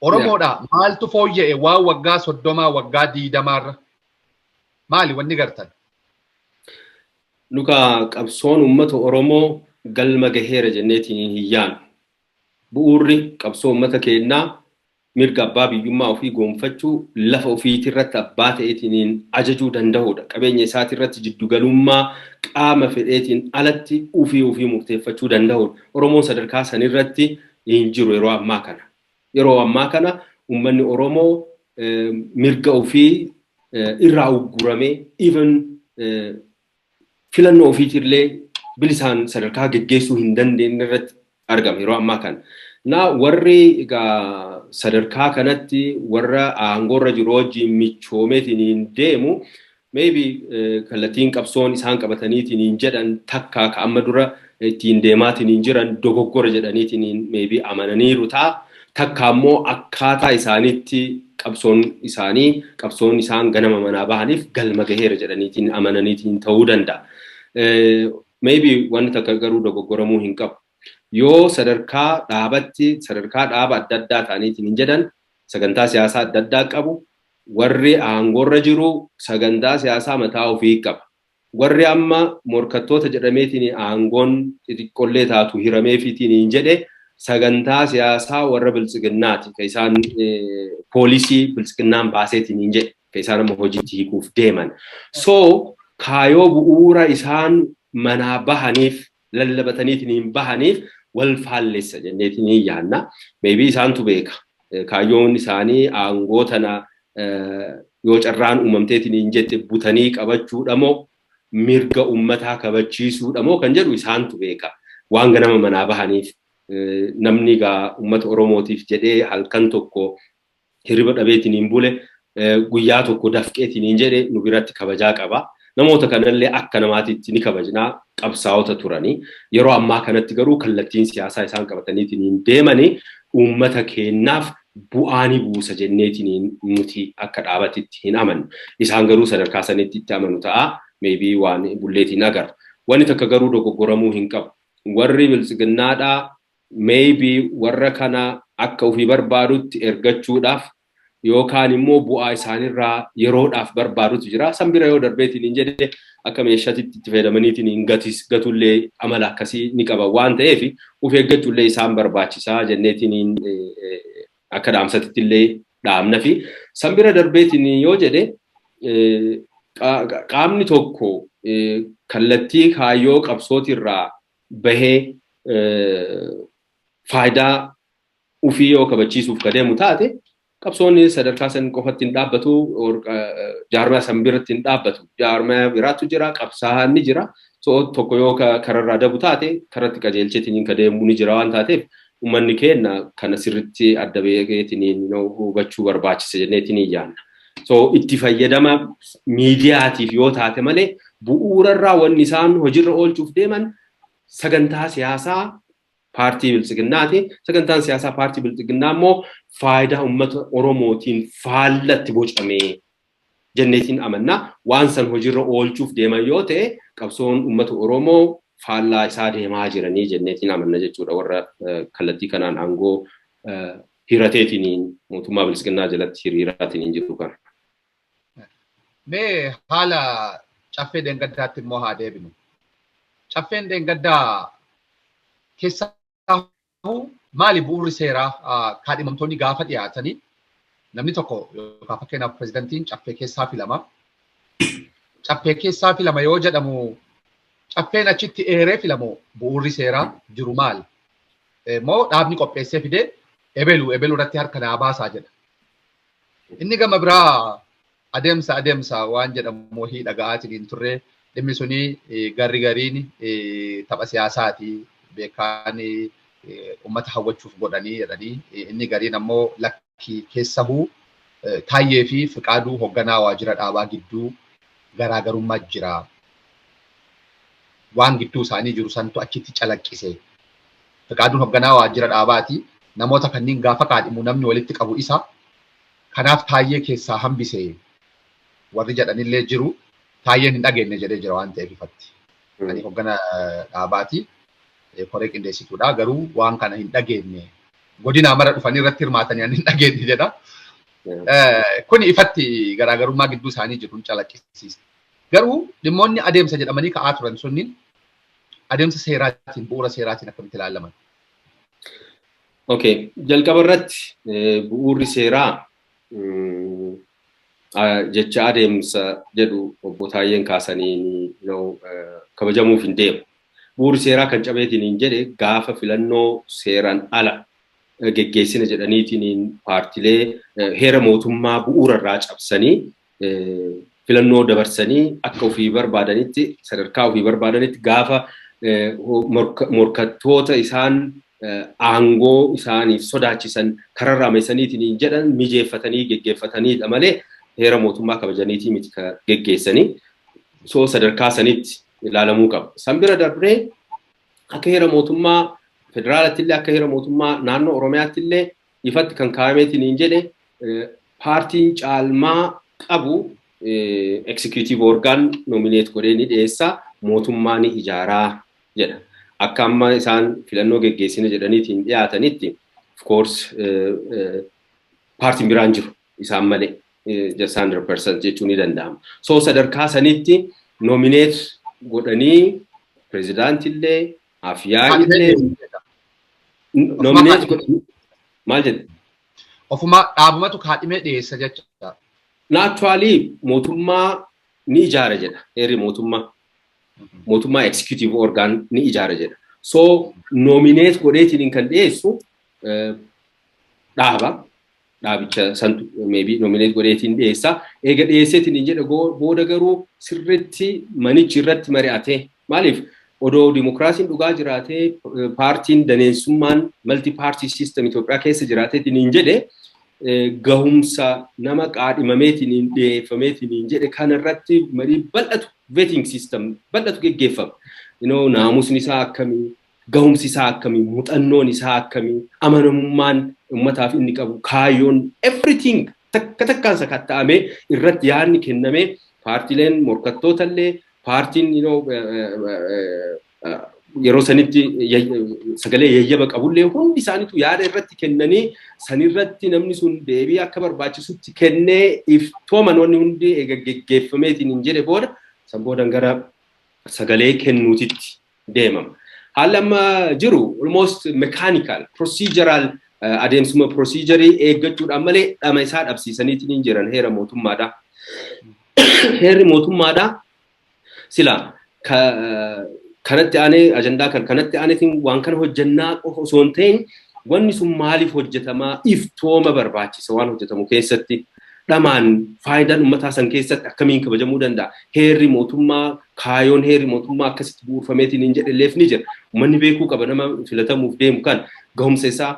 D: Oromoodha, maaltu fooyya'e waan waggaa 30, waggaa 20rra? Maali wanni gartan?
E: Nuka qabsoon uummata Oromoo galma gaheera jenneetiin hin yaanu. Bu'uurri qabsoo uummata keenyaa mirga abbaa biyyummaa ofii goonfachuu, lafa ofiitirratti abbaa ta'eetiin ajajuu danda'uudha. Qabeenya isaatirratti jiddugalummaa qaama fedheetiin alatti ofii ofii murteeffachuu danda'uudha. Oromoon sadarkaa sanirratti hin jiru yeroo ammaa kana. Yeroo ammaa kana uummanni Oromoo mirga ofii irraa ugguramee, even filannoo ofiitillee bilisaan sadarkaa geggeessuu hin dandeenye irratti argama yeroo ammaa kana. Na warri egaa sadarkaa kanatti warra aangoorra jiru wajjin michoomeetiin deemu, maybe kallattiin qabsoon isaan qabataniitiin jedhan takka ka amma dura ittiin deemaatiin jiran dogoggora jedhaniitiin maybe amananiiru ta'a. Takka ammoo akkaataa isaaniitti qabsoon isaanii, qabsoon isaan ganama manaa bahaniif galma gaheera jedhaniitiin amananiitiin ta'uu danda'a. Maybe wanni takka garuu dogoggoramuu hin qabu. Yoo sadarkaa dhaabatti, sadarkaa dhaaba adda addaa ta'aniitiin hin jedhan, sagantaa siyaasaa adda addaa qabu. Warri aangoorra jiru sagantaa siyaasaa mataa ofii qaba. Warri amma morkattoota jedhameetiin aangoon xixiqqollee taatu hirameefiitiin hin jedhe sagantaa siyaasaa warra biltsiginnaati. Ka isaan poolisii biltsiginnaan baaseetiin hin jedhe. Ka isaan amma hojiitti hiikuuf deeman. So kaayoo bu'uura isaan manaa bahaniif lallabataniitiin hin bahaniif wal faallessa jenneetiin hin yaanna. Maybe isaantu beeka. Kaayyoon isaanii aangoo tana yoo carraan uumamteetiin hin jette butanii qabachuudha moo mirga uummataa kabachiisuudha moo kan jedhu isaantu beeka. Waan ganama manaa bahaniif namni egaa uummata Oromootiif jedhee halkan tokko hirriba dhabeetiin hin bule, guyyaa tokko dafqeetiin hin jedhe nu biratti kabajaa qaba. Namoota kanallee akka namaatitti ni kabajnaa, qabsaa'ota turanii. Yeroo ammaa kanatti garuu kallattiin siyaasaa isaan qabataniitiin hin deemanii uummata keenyaaf bu'aa ni buusa jenneetiin nuti akka dhaabatitti hin amannu. Isaan garuu sadarkaa sanitti itti amanu ta'a. Maybe waan bulleetiin agarra. Wanni takka garuu dogoggoramuu hin qabu. Warri biltsiginnaadhaa maybe warra kana akka ofii barbaadutti ergachuudhaaf yookaan immoo bu'aa isaanirraa yeroodhaaf barbaadutu jira. San bira yoo darbeetiin hin jedhe akka meeshaatti itti fayyadamaniitiin hin gatullee amala akkasii ni qaba waan ta'eef, of eeggachuullee isaan barbaachisaa jenneetiin akka dhaamsatitti illee dhaamna. Fi san bira darbeetiin yoo jedhe, qaamni tokko kallattii kaayyoo qabsootirraa bahee faayidaa ufii yoo kabachiisuuf ka deemu taate, qabsoonni sadarkaa san qofatti hin dhaabbatu, jaarmaa san biratti hin dhaabbatu. Jaarmaa biraatu jira, qabsaa'aan ni jira. So tokko yoo kararraa dabu taate karatti qajeelcheetiin ka deemu ni jira waan taateef, uummanni keenya kana sirritti adda beekeetiin hubachuu barbaachisa jenneetiin yaanna. So itti fayyadama miidiyaatiif yoo taate malee, bu'uurarraa wanni isaan hojiirra oolchuuf deeman sagantaa siyaasaa paartii biltsiginnaati. Sagantaan siyaasaa paartii biltsiginnaa immoo faayidaa uummata Oromootiin faallatti bocamee jenneetiin amannaa. Waan san hojiirra oolchuuf deeman yoo ta'e, qabsoon uummata Oromoo faallaa isaa deemaa jiranii jenneetiin amanna jechuudha, warra kallattii kanaan aangoo hirateetiin mootummaa biltsiginnaa jalatti hiriiraatiin jiru kana.
D: Mee haala caffee deengaddaatti immoo haa deebinu. Caffeen deengaddaa keessaa maali bu'uurri seeraa kaadhimamtoonni gaafa dhiyaatanii, namni tokko yookaan fakkeenyaaf pirezidantiin caffee keessaa filama. Caffee keessaa filama yoo jedhamu, caffeen achitti eeree filamu, bu'uurri seeraa jiru maali? Moo dhaabni qopheessee fidee ebelu ebelu irratti harka naa baasaa jedha? Inni gama biraa adeemsa waan jedhamu hii dhaga'aatiin hin turre. Dhimmi suni garri gariin tapha siyaasaati, beekaan uummata hawwachuuf godhanii jedhanii, inni gariin ammoo lakkii, keessahuu Taayyee fi Fiqaaduu hoogganaa waajjira dhaabaa gidduu garaagarummaa jira. Waan gidduu isaanii jiru santu achitti calaqqise. Fiqaaduun hoogganaa waajjira dhaabaati. Namoota kanneen gaafa kaadhimu namni walitti qabu isa. Kanaaf Taayyee keessaa hambise warri jedhanillee jiru. Taayyeen hin dhageenye jedhee jira waan ta'eef ifatti. Ani hoogganaa dhaabaati. Koree qindeessituudha. Garuu waan kana hin dhageenye. Godinaa mara dhufanii irratti hirmaatanii ani hin dhageenye jedha. Kuni ifatti garaagarummaa gidduu isaanii jiru calaqqisiisa. Garuu dhimmoonni adeemsa jedhamanii ka'aa turan sunniin adeemsa seeraatiin, bu'uura seeraatiin akkamitti ilaalaman?
E: Okay, jalqaba irratti bu'uurri seeraa jecha adeemsa jedhu obbo Taayyeen kaasanii kabajamuuf hin deemu. Bu'uurri seeraa kan cabeetiin hin jedhe gaafa filannoo seeraan ala geggeessina jedhaniitiin paartilee heera mootummaa bu'uura irraa cabsanii filannoo dabarsanii akka ofii barbaadanitti sadarkaa ofii barbaadanitti gaafa morkattoota isaan aangoo isaaniif sodaachisan kararraa meessaniitiin jedhan mijeeffatanii geggeeffataniidha malee heera mootummaa kabajaniitii miti geggeessanii. So sadarkaa sanitti ilaalamuu qaba. San bira darbee akka heera mootummaa federaalatti illee akka heera mootummaa naannoo Oromiyaatti illee ifatti kan kaa'ameetiin hin jedhe paartiin caalmaa qabu executive organ nominate godhee ni dhiyeessa, mootummaa ni ijaaraa jedha. Akka amma isaan filannoo geggeessina jedhaniitiin dhiyaatanitti, of course, paartiin biraan jiru isaan malee just 100% jechuun ni danda'ama. So sadarkaa sanitti nominate godhanii pirezidaantillee afyaa'illee nominate godhanii maal jedhe?
D: Ofuma dhaabumatu kaadhimee dhiyeessa jechuudha.
E: Naturally mootummaa ni ijaara jedha heerri mootummaa. Mootummaa executive organ ni ijaara jedha. So nominate godheetiin kan dhiyeessu dhaaba. Dhaabicha santu maybe nominate godheetiin dhiyeessa. Eega dhiyeesseetiin jedha booda garuu sirriitti manichi irratti mari'atee, maaliif, odoo dimokiraasiin dhugaa jiraatee, paartiin daneessummaan multi party system Itoophiyaa keessa jiraateetiin hin jedhe, gahumsa nama qaadhimameetiin dhiyeeffameetiin hin jedhe kanarratti marii bal'atu, vetting system bal'atu geggeeffama. Naamusni isaa akkamii, gahumsi isaa akkamii, muuxannoon isaa akkamii, amanamummaan uummataaf inni qabu, kaayyoon, everything takka takkaan sakatta'amee irratti yaadni kennamee, paartileen morkattoota illee, paartiin yeroo sanitti sagalee yayyaba qabullee, hundi isaaniitu yaada irratti kennanii, sanirratti namni sun deebii akka barbaachisutti kennee, iftooman wanni hundi eega geggeeffameetiin hin jedhe booda, san boodan gara sagalee kennuutitti deemama. Haalli amma jiru almost mechanical, procedural, adeemsuma procedurii eeggachuudhaan malee dhama isaa dhabsiisaniitiin hin jiran heera mootummaadha. Heerri mootummaadha sila kanatti aanee ajandaa kan kanatti aaneetiin waan kana hojjannaa qofa osoo hin ta'in, wanni sun maaliif hojjetamaa, iftooma barbaachisa. Waan hojjetamu keessatti dhamaan faayidaan uummataa san keessatti akkamiin kabajamuu danda'a? Heerri mootummaa, kaayoon heerri mootummaa akkasitti bu'uurfameetiin hin jedhalleef ni jira. Uummanni beekuu qaba, nama filatamuuf deemu kan gahumsa isaa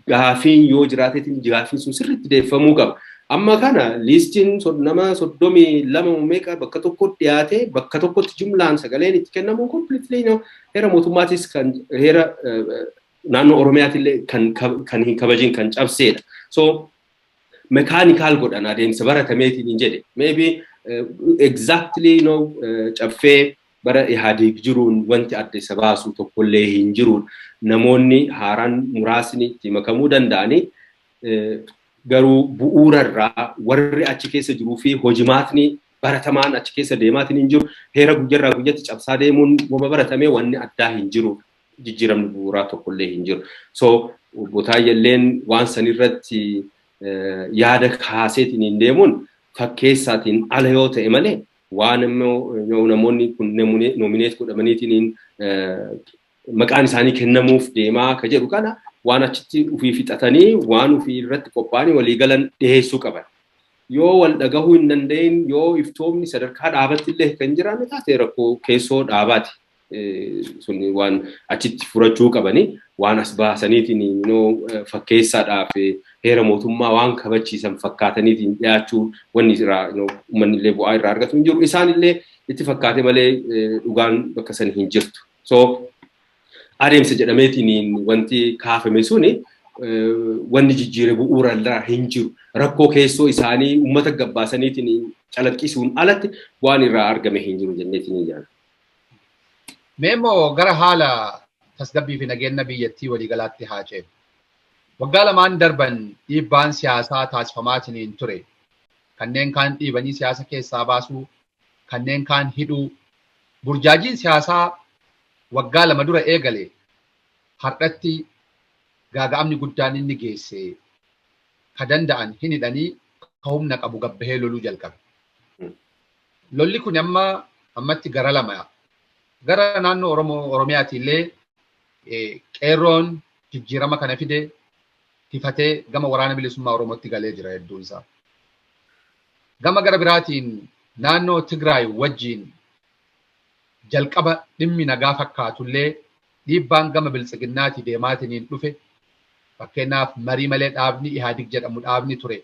E: gaafiin yoo jiraateetiin gaafiin sun sirriitti deeffamuu qaba. Amma kana liistiin nama 32 meeqa bakka tokkotti dhiyaate, bakka tokkotti jumlaan sagaleen itti kennamu completely heera mootummaatis kan heera naannoo Oromiyaatillee kan hin kabajin, kan cabseedha. So mechanical godhan, adeemsa baratameetiin hin jedhe. Maybe exactly caffee bara Ihaadeeg jiruun wanti adda isa baasu tokkollee hin jiruun, namoonni haaraan muraasni itti makamuu danda'anii, garuu bu'uurarraa warri achi keessa jiruu fi hojimaatni baratamaan achi keessa deemaatiin hin jiru. Heera guyyarraa guyyatti cabsaa deemuun wama baratamee, wanni addaa hin jiru, jijjiiramni bu'uuraa tokkollee hin jiru. So obbo Taayyelleen waan sanirratti yaada kaaseetiin hin deemuun fakkeessaatiin ala yoo ta'e malee, waan immoo namoonni kun nominate godhamaniitiin maqaan isaanii kennamuuf deemaa ka jedhu kana, waan achitti ufii fixatanii, waan ufii irratti qophaa'anii walii galan dhiyeessuu qaban. Yoo wal dhagahuu hin danda'in, yoo iftoomni sadarkaa dhaabatti illee kan jiraanne taate, rakkoo keessoo dhaabaati. Sun waan achitti furachuu qabanii, waan as baasaniitiin fakkeessaadhaaf heera mootummaa waan kabachiisan fakkaataniitiin dhiyaachuu wanni irraa uummanni illee bu'aa irraa argatu hin jiru. Isaan illee itti fakkaate malee dhugaan bakka san hin jirtu. So adeemsa jedhameetiin wanti kaafame suni wanni jijjiire bu'uura irraa hin jiru. Rakkoo keessoo isaanii uummata gabbaasaniitiin calaqqisuun alatti waan irraa argame hin jiru jenneetiin hin jaala.
D: Mee immoo gara haala tasgabbii fi nageenya biyyattii waliigalaatti haa ceenu. Waggaa lamaan darban dhiibbaan siyaasaa taasifamaatiin ture. Kanneen kaan dhiibanii siyaasa keessaa baasuu, kanneen kaan hidhuu. Burjaajiin siyaasaa waggaa 2 dura eegale har'atti gaaga'amni guddaan inni geesse, ka danda'an hin hidhanii, ka humna qabu gabbahee loluu jalqabe. Lolli kun amma ammatti gara lama, gara naannoo Oromoo Oromiyaati illee qeerroon jijjiirama kana fide. Hifatee gama waraana bilisummaa Oromootti galee jira hedduun isaa. Gama gara biraatiin naannoo Tigraay wajjin jalqaba dhimmi nagaa fakkaatullee dhiibbaan gama biltsiginnaatii deemaatiniin dhufe, fakkeenyaaf marii malee dhaabni Ihaadig jedhamu dhaabni ture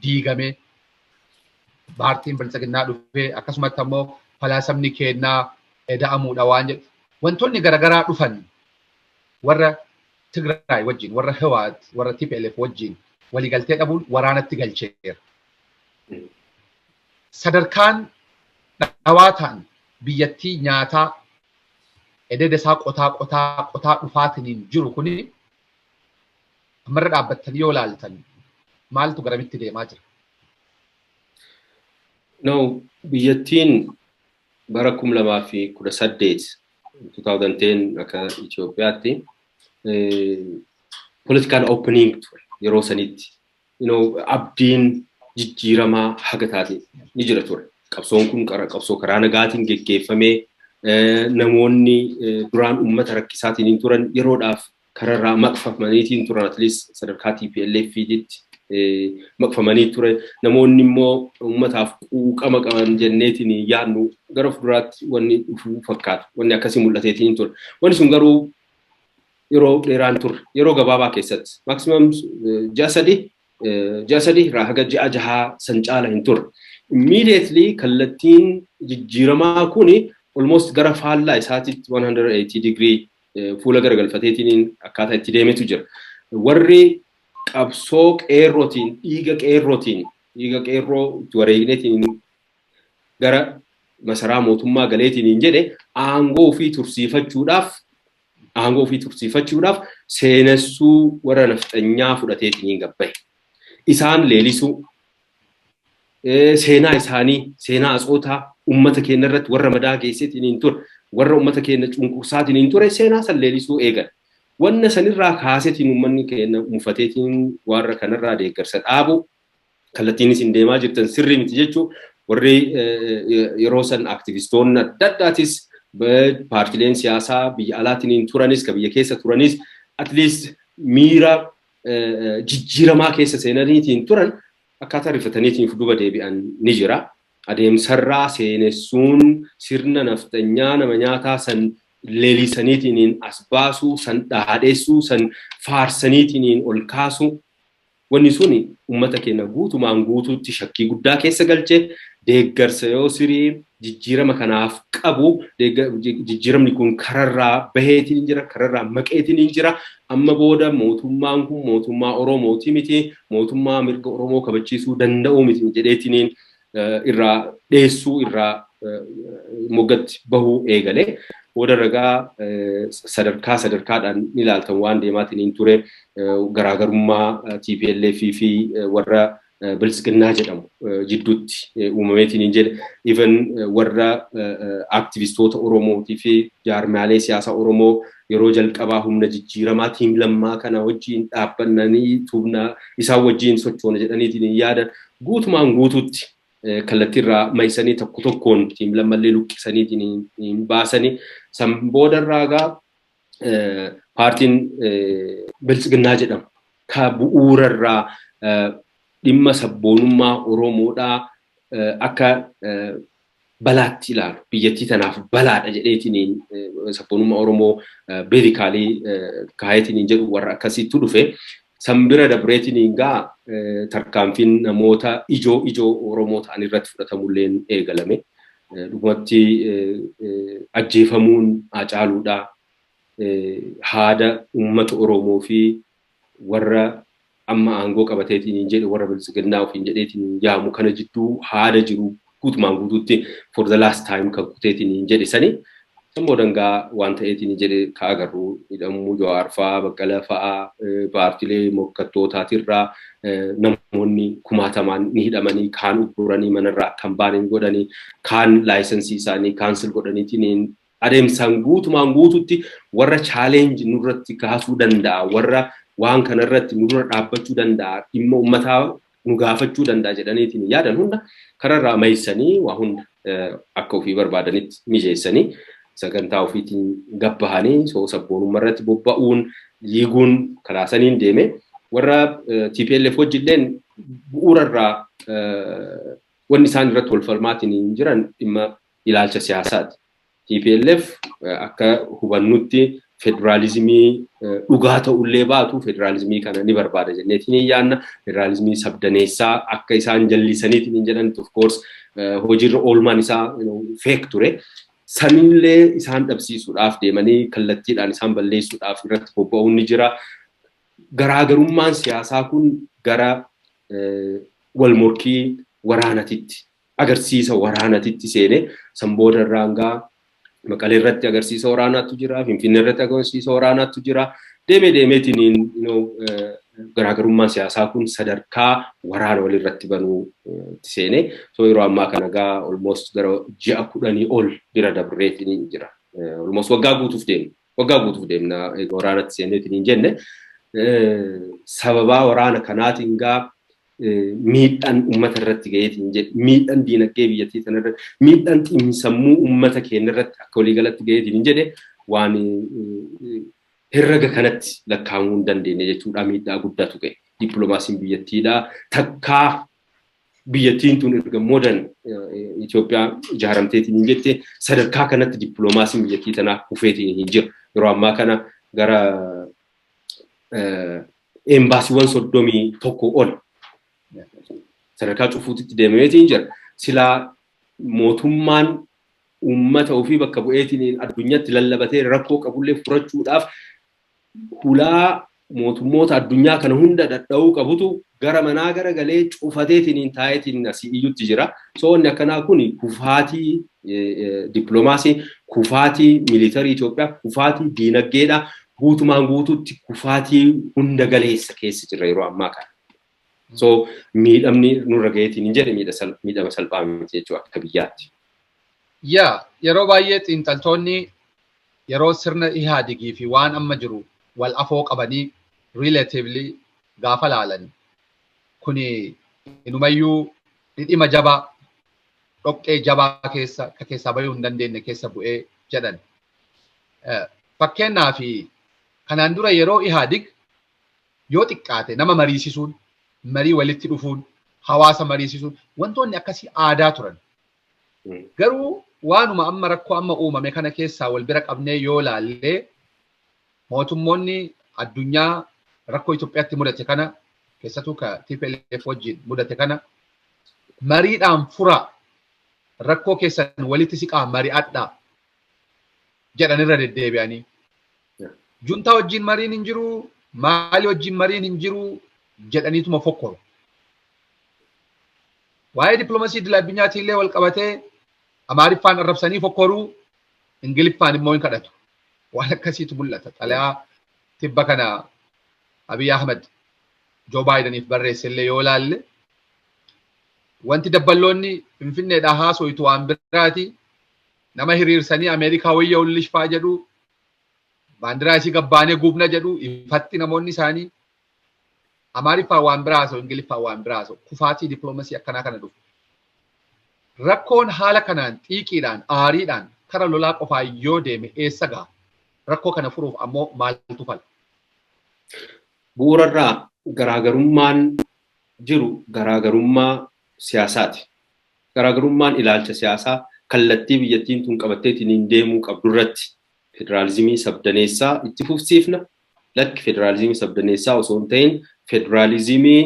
D: diigame, paartiin biltsiginnaa dhufe, akkasumatti ammoo falaasamni kennaa eda'amuudha waan jedhu. Wantoonni garaagaraa dhufan warra Tigraay wajjin, warra Hiwaat, warra TPLF wajjin waliigaltee dhabuun waraanatti galcheera. Sadarkaan dhawaa ta'an biyyattii nyaataa ededa isaa qotaa qotaa qotaa dhufaatiniin jiru kuni ammarra dhaabbattanii yoo ilaaltan maaltu garamitti deemaa jira?
E: No, biyyattiin bara 2018, 2010 akka Itoophiyaatti political opening ture yeroo sanitti. Abdiin jijjiiramaa haga taate ni jira ture. Qabsoon kun qabsoo karaa nagaatiin geggeeffamee, namoonni duraan uummata rakkisaatiin turan yeroodhaaf kararraa maqfamaniitiin turan, at least sadarkaa TPLF-tti maqfamanii ture. Namoonni immoo uummataaf quuqama qaban jenneetiin yaadnu gara fuulduraatti wanni dhufuu fakkaatu. Wanni akkasii mul'ateetiin ture. Wanni sun garuu yeroo dheeraan turre, yeroo gabaabaa keessatti maximum ji'a 3, ji'a 3 irraa haga ji'a 6 san caala hin turre. Immediately kallattiin jijjiiramaa kuni almost gara faallaa isaatitti 180 degree fuula garagalfateetiin akkaataa itti deemetu jira. Warri qabsoo qeerrootiin, dhiiga qeerrootiin, dhiiga qeerroo itti wareegneetiin gara masaraa mootummaa galeetiin hin jedhe, aangoo ofii tursiifachuudhaaf seenessuu warra nafxanyaa fudhateetiin gabbaye. Isaan leelisuu, seenaa isaanii, seenaa atsootaa uummata keenya irratti warra madaa geesseetiin hin ture, warra uummata keenya cunqursaatiin hin ture, seenaa san leelisuu eegale. Wanna sanirraa kaaseetiin uummanni keenya mufateetiin warra kanarraa deeggarsa dhaabu, kallattiin isin deemaa jirtan sirrii miti jechuu, warri yeroo san aktivistoonni adda addaatis, paartileen siyaasaa biyya alaatiin turanis, ka biyya keessa turanis, at least miira jijjiiramaa keessa seenaniitiin turan akkaataa rifataniitiin duuba deebi'an ni jira. Adeemsarraa seenessuun sirna nafxanyaa nama nyaataa san leelisaniitiin as baasuu, san dhaadheessuu, san faarsaniitiin ol kaasuu, wanni suni uummata keenya guutumaan guutuutti shakkii guddaa keessa galchee, deeggarsa yoo sirii jijjiirama kanaaf qabu, jijjiiramni kun kararraa baheetiin jira, kararraa maqeetiin jira. Amma booda mootummaan kun mootummaa Oromooti miti, mootummaa mirga Oromoo kabachiisuu danda'u miti jedheetiin irraa dheessuu, irraa moggatti bahuu eegale. Booda ragaa sadarkaa sadarkaadhaan ni ilaaltan waan deemaatiin ture, garaagarummaa TPLF fi warra biltsiginnaa jedhamu jidduutti uumameetiin hin jedhe, even warra aktivistoota Oromootii fi jaarmaalee siyaasaa Oromoo yeroo jalqabaa humna jijjiiramaa Team Lammaa kana wajjin dhaabbannanii tuubna isaan wajjin sochoona jedhaniitiin hin yaadan guutumaan guutuutti kallattiirraa maysanii, tokko tokkoon Team Lammallee luqqisaniitiin hin baasanii. San boodarraa gaa paartiin biltsiginnaa jedhamu ka bu'uurarraa dhimma sabboonummaa Oromoodhaa akka balaatti ilaalu, biyyattii tanaaf balaadha jedheetiin sabboonummaa Oromoo basically kaayetiin jedhu, warra akkasiitu dhufe. San bira dabreetiin gaa tarkaanfiin namoota ijoo ijoo Oromoo ta'an irratti fudhatamulleen eegalame. Dhugumatti ajjeefamuun Haacaaluudhaa haada uummata Oromoo fi warra amma aangoo qabateetiin jedhe, warra biltsiginnaa ofiin jedheetiin yaamu kana jidduu haada jiru guutumaan guutuutti for the last time kan kuteetiin jedhe sani. San boodangaa waan ta'eetiin jedhe ka agarru hidhamuu Jawaar fa'aa, Baqqalaa fa'aa, paartiilee morkattootaatiirraa namoonni kumaatamaan ni hidhamanii, kaan ugguranii manarraa kan baane godhanii, kaan license isaanii cancel godhaniitiin, adeemsaan guutumaan guututti warra challenge nurratti kaasuu danda'a, warra waan kanarratti nurra dhaabbachuu danda'a, dhimma uummataa nu gaafachuu danda'a jedhaniitiin yaadan hunda kararraa maysanii, waa hunda akka ofii barbaadanitti mijeessanii, sagantaa ofiitiin gabbahanii, soo sabboonummaa irratti bobba'uun liiguun karaa saniin deeme. Warra TPLF wajjilleen bu'uurarraa wanni isaan irratti wal falmaatiin hin jiran dhimma ilaalcha siyaasaati. TPLF akka hubannutti federaalizimii dhugaa ta'ullee baatu federaalizimii kana ni barbaada jenneetiin hin yaanna. Federaalizimii sabdaneessaa akka isaan jallisaniitiin hin jedhan, of course, hojiirra oolmaan isaa fake ture. Sanillee isaan dhabsiisuudhaaf deemanii kallattiidhaan isaan balleessuudhaaf irratti bobba'uun ni jira. Garaagarummaan siyaasaa kun gara wal morkii waraanatitti, agarsiisa waraanatitti seene. San booda irraa hangaa Maqalee irratti agarsiisa waraanaatu jira, Finfinnee irratti agarsiisa waraanaatu jira. Deemee deemeetiin garaagarummaan siyaasaa kun sadarkaa waraana walirratti banuu seene. So yeroo ammaa kana gaa almost gara ji'a 10 ol bira dabreetiin jira. Almost waggaa guutuuf deemna. Waggaa guutuuf deemna waraanatti seeneetiin hin jenne. Sababaa waraana kanaatiin gaa miidhaan uummata irratti ga'eetiin jedhe, miidhaan diinagdee biyyattii sana irratti, miidhaan xiinsammuu uummata keenya irratti akka waliigalatti ga'eetiin hin jedhe waan herrega kanatti lakkaa'amuu hin dandeenye jechuudha. Miidhaa guddaatu ga'e. Dippiloomaasiin biyyattiidha. Takkaa biyyattiin tun erga modern Itoophiyaa ijaaramteetiin hin jette sadarkaa kanatti dippiloomaasiin biyyattii tanaa kufeetiin hin jiru. Yeroo ammaa kana gara embaasiiwwan 31 ol sadarkaa cufuutitti deemameetiin jira. Silaa mootummaan uummata ofii bakka bu'eetiin addunyaatti lallabatee rakkoo qabullee furachuudhaaf hulaa mootummoota addunyaa kana hunda dhadha'uu qabutu gara manaa gara galee cufateetiin taa'eetiin asii iyyutti jira. So wanni akkanaa kun kufaatii dippiloomaasii, kufaatii militarii Itoophiyaa, kufaatii diinagdeedha. Guutumaan guutuutti kufaatii hunda galeessa keessa jira yeroo ammaa kana. So miidhamni nurra ga'eetiin hin jedhe miidhama salphaa miti jechuudha akka biyyaatti.
D: Yaa, yeroo baay'ee xiinxaltoonni yeroo sirna Ihaadigii fi waan amma jiru wal afoo qabanii relatively gaafa laalan, kuni inumayyuu dhidhima jabaa, dhoqqee jabaa keessa ka keessaa bayuu hin dandeenye keessa bu'ee jedhan. Fakkeenyaaf, kanaan dura yeroo Ihaadig yoo xiqqaate nama mariisisuun, marii walitti dhufuun, hawaasa mariisisuun, wantoonni akkasii aadaa turan. Garuu waanuma amma rakkoo amma uumame kana keessaa wal bira qabnee yoo laallee, mootummoonni addunyaa rakkoo Itoophiyaatti mudate kana, keessattuu ka TPLF wajjin mudate kana, mariidhaan furaa, rakkoo keessan walitti siqaa, mari'adhaa jedhan irra deddeebi'anii. Juntaa wajjin mariin hin jiru, maali wajjin mariin hin jiru jedhaniituma fokkoru. Waa'ee dippiloomasii idil addunyaatiin illee wal qabatee Amaariffaan arrabsanii fokkoruu, Ingiliffaan immoo hin kadhatu. Waan akkasiitu mul'ata. Xalayaa tibba kana Abiy Ahmed Joo Baayidaniif barreesse illee yoo ilaalle, wanti dabballoonni Finfinneedhaa haasoytu waan biraati. Nama hiriirsanii Ameerikaa wayya ullish faa jedhu, baandiraa isii gabbaanee gubna jedhu ifatti namoonni isaanii. Amaariffaan waan biraa haasa'u, Ingiliffaan waan biraa haasa'u. Kufaatii dippiloomasii akkanaa kana dhufu. Rakkoon haala kanaan xiiqiidhaan, aariidhaan kara lolaa qofaa yoo deeme eessa gaha? Rakkoo kana furuuf ammoo maaltu fala?
E: Bu'uurarraa garaagarummaan jiru garaagarummaa siyaasaati. Garaagarummaan ilaalcha siyaasaa kallattii biyyattiin tun qabatteetiin deemuu qabdu irratti, federaalizimii sabdaneessaa itti fufsiifna. Lakki, federaalizimii sabdaneessaa osoo hin ta'in federaalizimii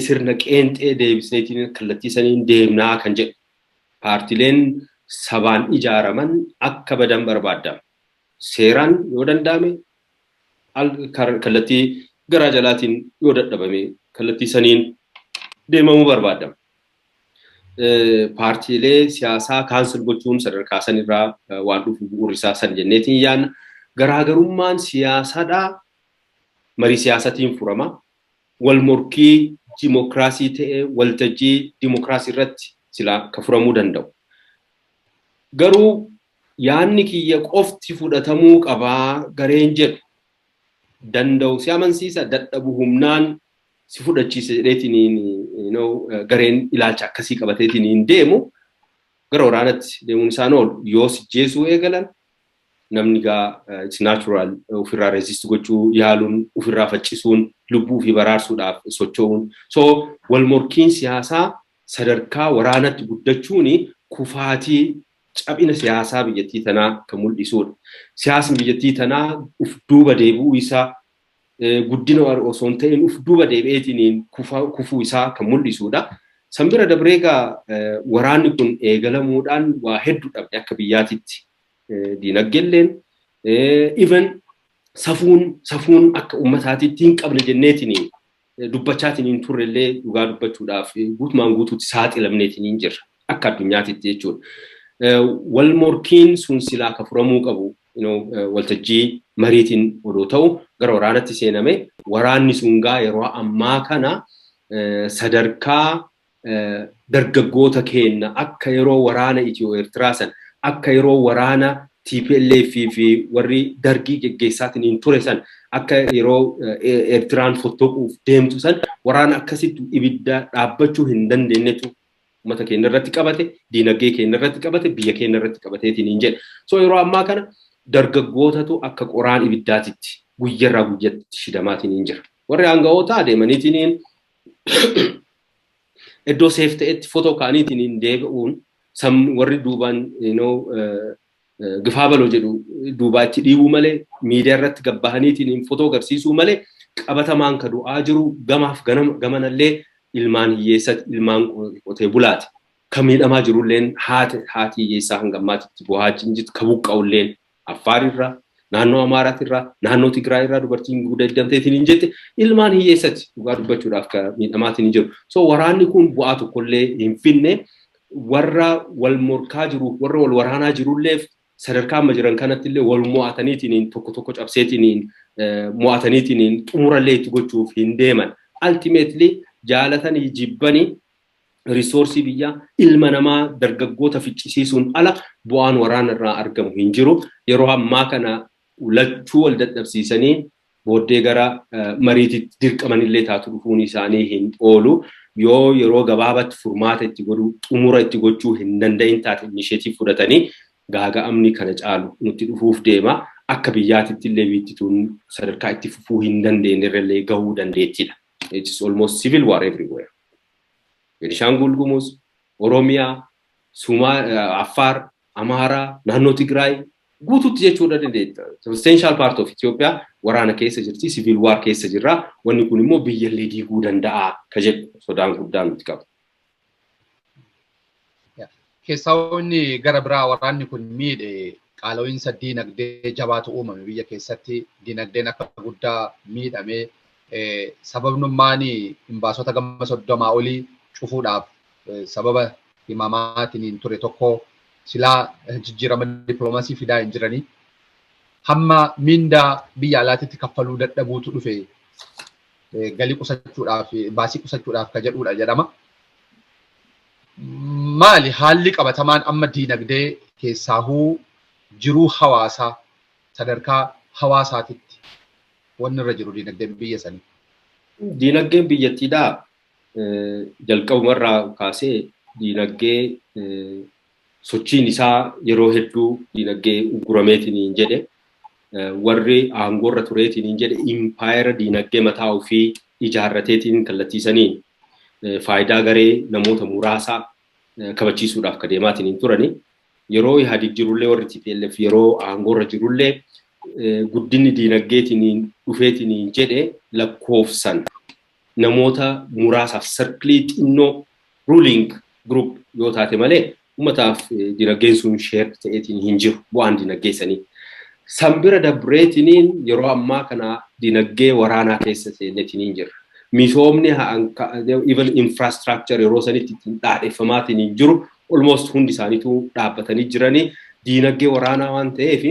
E: sirna qeenxee deebisneetiin kallattii saniin deemnaa kan jedhu. Paartileen sabaan ijaaraman akka badan barbaadama. Seeraan yoo danda'ame, kallattii garaa jalaatiin yoo dadhabame, kallattii saniin deemamuu barbaadama. Paartiilee siyaasaa cancel gochuun sadarkaa sanirraa waan dhufu bu'uurri isaa san jenneetiin yaanna. Garaagarummaan siyaasaadhaa marii siyaasatiin furama. Wal morkii dimokiraasii ta'e waltajjii dimokiraasii irratti silaa ka furamuu danda'u. Garuu yaanni kiyya qofti fudhatamuu qabaa gareen jedhu, danda'u si amansiisa, dadhabu humnaan si fudhachiisa jedheetiin gareen ilaalcha akkasii qabateetiin deemu gara waraanatti deemuun isaan oolu. Yoo si jeesuu eegalan, Namni gaa it's natural ofirraa resist gochuu yaaluun, ofirraa faccisuun, lubbuu ofii baraarsuudhaaf socho'uun. So wal morkiin siyaasaa sadarkaa waraanatti guddachuun kufaatii, cabina siyaasaa biyyattii tanaa kan mul'isudha. Siyaasni biyyattii tanaa uf duuba deebi'uu isaa, guddina osoo hin ta'in uf duuba deebi'eetiin kufuu isaa kan mul'isudha. San bira dabree egaa waraanni kun eegalamuudhaan waa hedduu dhabde akka biyyaatitti. Diinagdeelleen, even safuun akka uummataatitti hin qabne jenneetiin dubbachaatiin hin turrellee, dhugaa dubbachuudhaaf guutumaan guutuutti saaxilamneetiin hin jirra akka addunyaatitti jechuudha. Wal morkiin sun silaa ka furamuu qabu waltajjii mariitiin odoo ta'u gara waraanatti seename. Waraanni sun gaa yeroo ammaa kana sadarkaa dargaggoota keenya akka yeroo waraana Itiyoo Eertiraa san, akka yeroo waraana TPLF fi warri Dargii geggeessaatiin hin ture san, akka yeroo Eertiraan fottoquuf deemtu san, waraana akkasitti ibidda dhaabbachuu hin dandeenyetu uummata keenya irratti qabate, diinagdee keenya irratti qabate, biyya keenya irratti qabateetiin hin jedhe. So yeroo ammaa kana dargaggootatu akka qoraan ibiddaatitti guyyarraa guyyatti shidamaatiin hin jira. Warri aanga'oota adeemaniitiin iddoo safe ta'etti fotoo ka'aniitiin hin deebi'uun, warri duubaan gifaa baloo jedhu duubaa itti dhiibuu malee, miidiyaa irratti gabbahaniitiin fotoo agarsiisuu malee, qabatamaan ka du'aa jiru gamaaf gamanallee ilmaan hiyyeessati, ilmaan qotee bulaati. Ka miidhamaa jirulleen haati hiyyeessaa hanga ammaatitti bu'aa jirtu, ka buqqa'ulleen Affaarirraa, naannoo Amaaraatirraa, naannoo Tigraayirraa dubartiin gudeeddamteetiin hin jette ilmaan hiyyeessati dhugaa dubbachuudhaaf ka miidhamaatiin hin jiru. So waraanni kun bu'aa tokkollee hin finne. Warra wal morkaa jiru, warra wal waraanaa jirulleef sadarkaa amma jiran kanatti illee wal mo'ataniitiin, tokko tokko cabseetiin mo'ataniitiin xumurallee itti gochuuf hin deeman. Ultimately, jaalatanii jibbanii, resource biyyaa, ilma namaa, dargaggoota ficcisiisuun ala bu'aan waraana irraa argamu hin jiru. Yeroo ammaa kana lachuu wal dadhabsiisanii booddee gara mariititti dirqamanillee taatu dhufuun isaanii hin oolu. Yoo yeroo gabaabatti furmaata itti godhuu, xumura itti gochuu hin danda'in taate, initiative fudhatanii gaaga'amni kana caalu nutti dhufuuf deema. Akka biyyaatitti illee biittituun sadarkaa itti fufuu hin dandeenye irrallee gahuu dandeettidha. It is almost civil war everywhere. Beenishaangul Gumuz, Oromiyaa, Sumaa, Affaar, Amaaraa, naannoo Tigraay guutuutti jechuudha dandeetta. Substantial part of Ethiopia waraana keessa jirti, civil war keessa jirra. Wanni kun immoo biyyallee diiguu danda'a ka jedhu sodaan guddaan nuti qabu.
D: Keessaa inni gara biraa waraanni kun miidhe qaala'insa diinagdee jabaatu uumame biyya keessatti. Diinagdeen akka guddaa miidhame. Sababnummaan imbaasota gama 30 olii cufuudhaaf sababa himamaatiin ture tokko silaa jijjiirama dippiloomaasii fidaa hin jiranii. Hamma mindaa biyya alaatitti kaffaluu dadhabuutu dhufe, galii qusachuudhaaf, baasii qusachuudhaaf ka jedhudha jedhama. Maali haalli qabatamaan amma diinagdee, keessaahuu jiruu hawaasaa, sadarkaa hawaasaatitti wanni irra jiru diinagdeen biyya sanii?
E: Diinagdeen biyyattiidhaa jalqabumarraa kaasee diinagdee sochiin isaa yeroo hedduu diinagdee uggurameetiin hin jedhe. Warri aangoorra tureetiin hin jedhe impaayera diinagdee mataa ofii ijaarrateetiin kallattiisaniin faayidaa garee namoota muraasaa kabachiisuudhaaf ka deemaatiin hin turani. Yeroo Ihaadig jirullee, warri TPLF yeroo aangoorra jirullee, guddinni diinagdeetiin dhufeetiin jedhe lakkoofsan namoota muraasaaf, circle xinnoo ruling group yoo taate malee, uummataaf dinagdeen sun share ta'eetiin hin jiru bu'aan dinagdee sanii. San bira dabreetiniin yeroo ammaa kana dinagdee waraanaa keessa seeneetiin jirra. Misoomni even infrastructure yeroo sanitti ittiin dhaadheffamaatiin hin jiru, almost hundi isaaniitu dhaabbatanii jiranii. Diinagdee waraanaa waan ta'eef,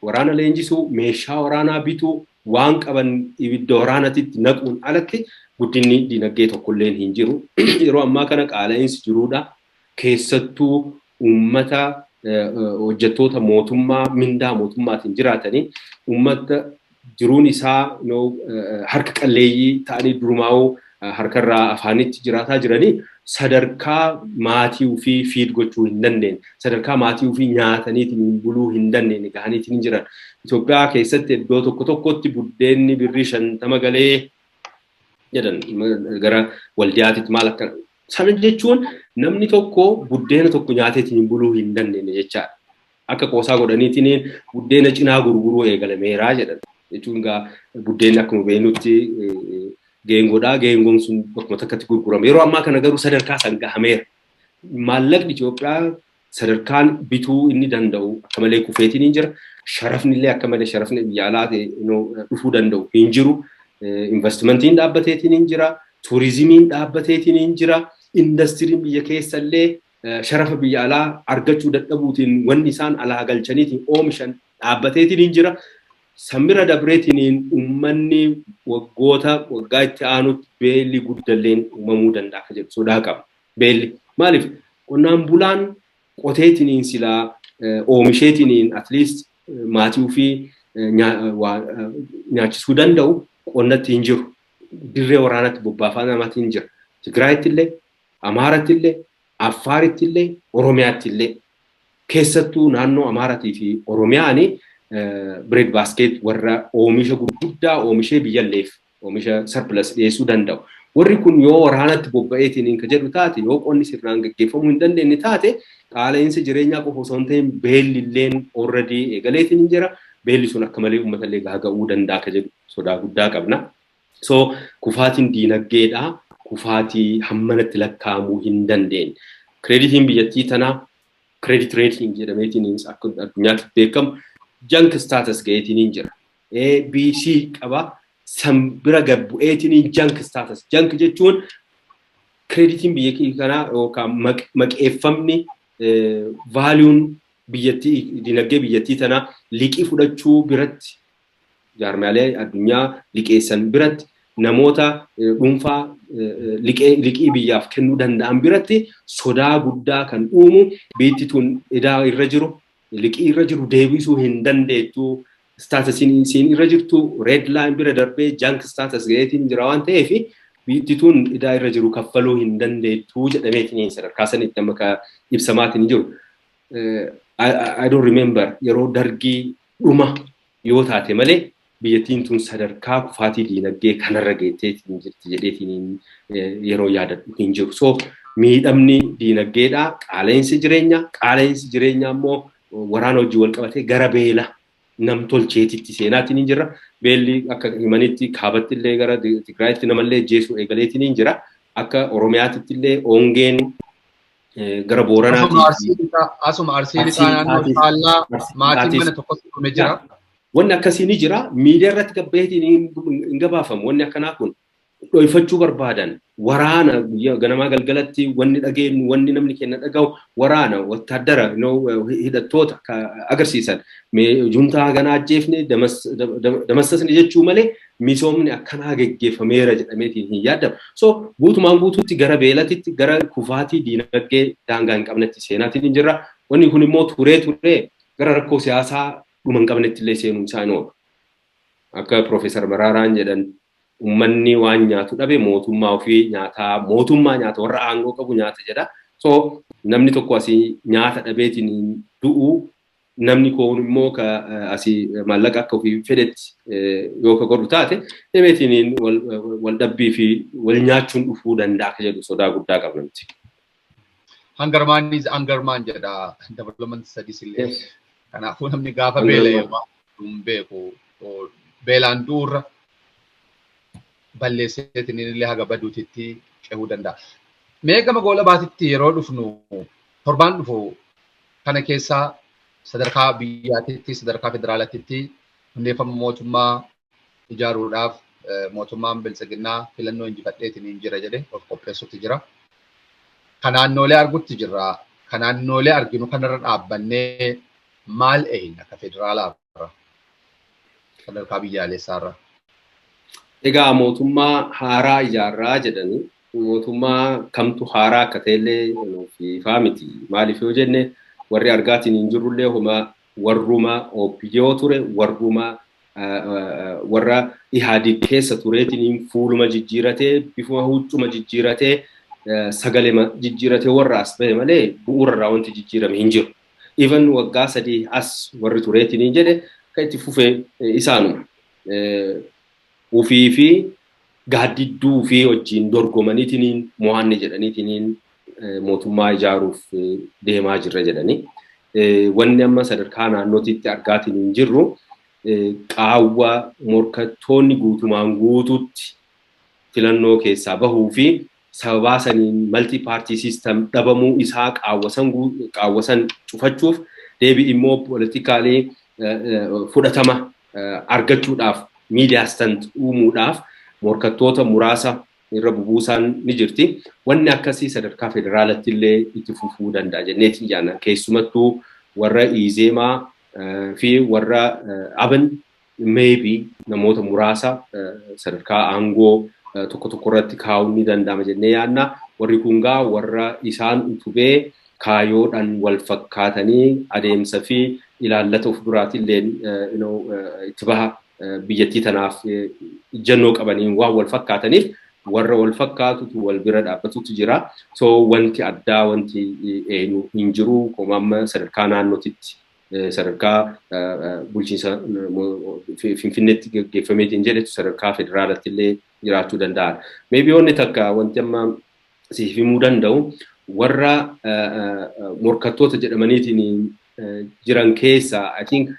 E: waraana leenjisuu, meeshaa waraanaa bituu, waan qaban ibidda waraanatitti naquun alatti guddinni diinagdee tokkolleen hin jiru. Yeroo ammaa kana qaala'insi jiruudha. Keessattuu uummata, hojjettoota mootummaa mindaa mootummaatiin jiraatanii, uummata jiruun isaa harka qalleeyyii ta'anii durumaa'uu harkarraa afaanitti jiraataa jiranii sadarkaa maatii ofii fiid gochuu hin dandeenye, sadarkaa maatii ofii nyaataniitiin buluu hin dandeenye gahaniitiin jiran. Itoophiyaa keessatti iddoo tokko tokkotti buddeenni birrii 50 galee jedhan gara waldiyaatitti maal akka sana jechuun namni tokko buddeena tokko nyaateetiin buluu hin dandeenye jechaadha. Akka qoosaa godhaniitiin buddeena cinaa gurguruu eegalameeraa jedhan. Jechuun egaa buddeenni akkuma beeknutti geengoodha. Geengoon sun bakkuma takkatti gurgurama. Yeroo ammaa kana garuu sadarkaa san gahameera. Maallaqni Itoophiyaa sadarkaan bituu inni danda'u akka malee kufeetiin hin jira. Sharafni illee akka malee sharafni biyya alaa dhufuu danda'u hin jiru. Investimentiin dhaabbateetiin hin jira. Turizimiin dhaabbateetiin hin jira. Indastiriin biyya keessa illee sharafa biyya alaa argachuu dadhabuutiin wanni isaan alaa galchaniitiin oomishan dhaabbateetiin hin jira. Samira dabreetiin uummanni waggoota waggaa itti aanutti beelli guddalleen uumamuu danda'a akka jedhu sodaa qaba. Beelli maaliif qonnaan bulaan qoteetiin silaa oomisheetiin at least maatii ofii nyaachisuu danda'u qonnatti hin jiru. Dirree waraanatti bobbaafaa namatti hin jira. Tigraayitti illee, Amaaratti illee, Affaaritti illee, Oromiyaatti illee keessattuu naannoo Amaaratii fi Oromiyaani bread basket warra oomisha gurguddaa oomishee biyyalleef oomisha surplus dhiyeessuu danda'u. Warri kun yoo waraanatti bobba'eetiin ka jedhu taate yoo qonni sirnaan gaggeeffamuu hin dandeenye taate qaala'insi jireenyaa qofa osoo hin ta'in beelli illeen already eegaleetiin hin jira. Beelli sun akka malee uummata illee gaaga'uu danda'a ka jedhu sodaa guddaa qabna. So kufaatiin diinagdeedha. Kufaatii hammanatti lakkaa'amuu hin dandeenye. Kreditiin biyyattii tanaa credit rating jedhameetiin akka addunyaatti beekamu junk status ga'eetiin hin jira. A, B, C qaba. San bira gad bu'eetiin junk status. Junk jechuun kreditiin biyya kanaa yookaan maqeeffamni vaaliyuun biyyattii dinagdee biyyattii tanaa liqii fudhachuu biratti jaarmiyaalee addunyaa liqeessan biratti namoota dhuunfaa liqii biyyaaf kennuu danda'an biratti sodaa guddaa kan uumu biyyi tun idaa irra jiru liqii irra jiru deebisuu hin dandeettu staatusiin isiin irra jirtu red line bira darbee junk status ga'eetiin jira waan ta'eef biyyi tun idaa irra jiru kaffaluu hin dandeettu jedhameetiin sadarkaa sanitti amma ka ibsamaatiin jiru. I don't remember yeroo dargii dhuma yoo taate malee biyyattiin tun sadarkaa kufaatii diinagdee kanarra geetteetiin jirti jedheetiin yeroo yaadadhu hin jiru. So miidhamni diinagdeedha, qaala'insi jireenyaa, qaala'insi jireenyaa immoo waraana hojii wal qabatee gara beela nam tolcheetitti seenaatiin hin jira. Beelli akka himanitti kaabatti illee gara Tigraayitti namallee jeesuu eegaleetiin hin jira. Akka Oromiyaatitti illee ongeen gara Booranaatti.
D: Asuma Arsii lixaa naannoo Faallaa maatiin mana tokkotti dhume jira.
E: Wanni akkasii ni jira. Miidiyaa irratti gabbaheetiin hin gabaafamu. Wanni akkanaa kun dhoyfachuu barbaadan waraana ganamaa galgalatti wanni dhageenyu wanni namni kenna dhaga'u waraana wattaaddara hidhattoota agarsiisan juntaa ganaa ajjeefne damassasne jechuu malee misoomni akkanaa geggeeffameera jedhameetiin hin yaadamu. So guutumaan guutuutti gara beelatitti gara kufaatii diinagdee daangaa hin qabnetti seenaatiin hin jirra. Wanni kun immoo turee turee gara rakkoo siyaasaa dhuma hin qabnetti illee seenuun isaa hin oolu. Akka Piroofeesar Maraaraan jedhan uummanni waan nyaatu dhabe mootummaa ofii nyaataa mootummaa nyaata warra aangoo qabu nyaata jedha. So namni tokko asii nyaata dhabeetiin du'u namni kun immoo ka asii maallaqa akka ofii fedhetti yoo ka godhu taate dhabeetiin wal dhabbii fi wal nyaachuun dhufuu danda'a akka jedhu sodaa guddaa qabna nuti.
D: Hunger man is anger man jedha development studies illee. Kanaafuu namni gaafa beela'e hin beeku beelaan du'urra balleesseetiin illee haga baduutitti cehuu danda'a. Mee gama goola baatitti yeroo dhufnu torbaan dhufu kana keessaa sadarkaa biyyaatitti sadarkaa federaalaatitti hundeeffama mootummaa ijaaruudhaaf mootummaan biltsiginnaa filannoo injifadheetiin hin jira jedhe of qopheessutti jira. Kanaannoolee argutti jirra. Kanaannoolee arginu kanarra dhaabbannee maal eeyna akka federaalaarra sadarkaa biyyaalessaarra?
E: Egaa mootummaa haaraa ijaarraa jedhanii mootummaa kamtu haaraa akka ta'ellee ifaa miti. Maaliif yoo jenne warri argaatiin hin jirrullee homa warruma OPDO ture warruma Warra Ihaadig keessa tureetiin fuuluma jijjiiratee, bifuma huccuma jijjiiratee, sagalema jijjiiratee warra as bahe malee bu'uurarraa wanti jijjiirame hin jiru. Even waggaa 3 as warri tureetiin jedhe kan itti fufee isaanuma. Ufii fi gaaddidduu fi wajjin dorgomaniitiin mo'anne jedhaniitiin mootummaa ijaaruuf deemaa jirra jedhanii. Wanni amma sadarkaa naannootitti argaatiin hin jirru qaawwa morkattoonni guutumaan guututti filannoo keessaa bahuu fi sababaa saniin multi party system dhabamuu isaa qaawwa san cufachuuf, deebii immoo politically fudhatama argachuudhaaf, media stunt uumuudhaaf morkattoota muraasa irra bubuusaan ni jirti. Wanni akkasii sadarkaa federaalatti illee itti fufuu danda'a jenneetiin jaanna. Keessumattuu warra Izeemaa fi warra Aban maybe namoota muraasa sadarkaa aangoo tokko tokko irratti kaa'uun ni danda'ama jennee yaadna. Warri kun gaa warra isaan utubee kaayoodhaan wal fakkaatanii adeemsa fi ilaallata of duraatillee itti baha biyyattii tanaaf ijjannoo qabaniin waan wal fakkaataniif warra wal fakkaatutu wal bira dhaabbatutu jira. So wanti addaa wanti eenyu hin jiru. Koma amma sadarkaa naannootitti, sadarkaa bulchiinsa Finfinneetti gaggeeffameetiin jedhetu sadarkaa federaalatti illee jiraachuu danda'a. Maybe wanni takka wanti amma siif himuu danda'u, warra morkattoota jedhamaniitiin jiran keessa, I think,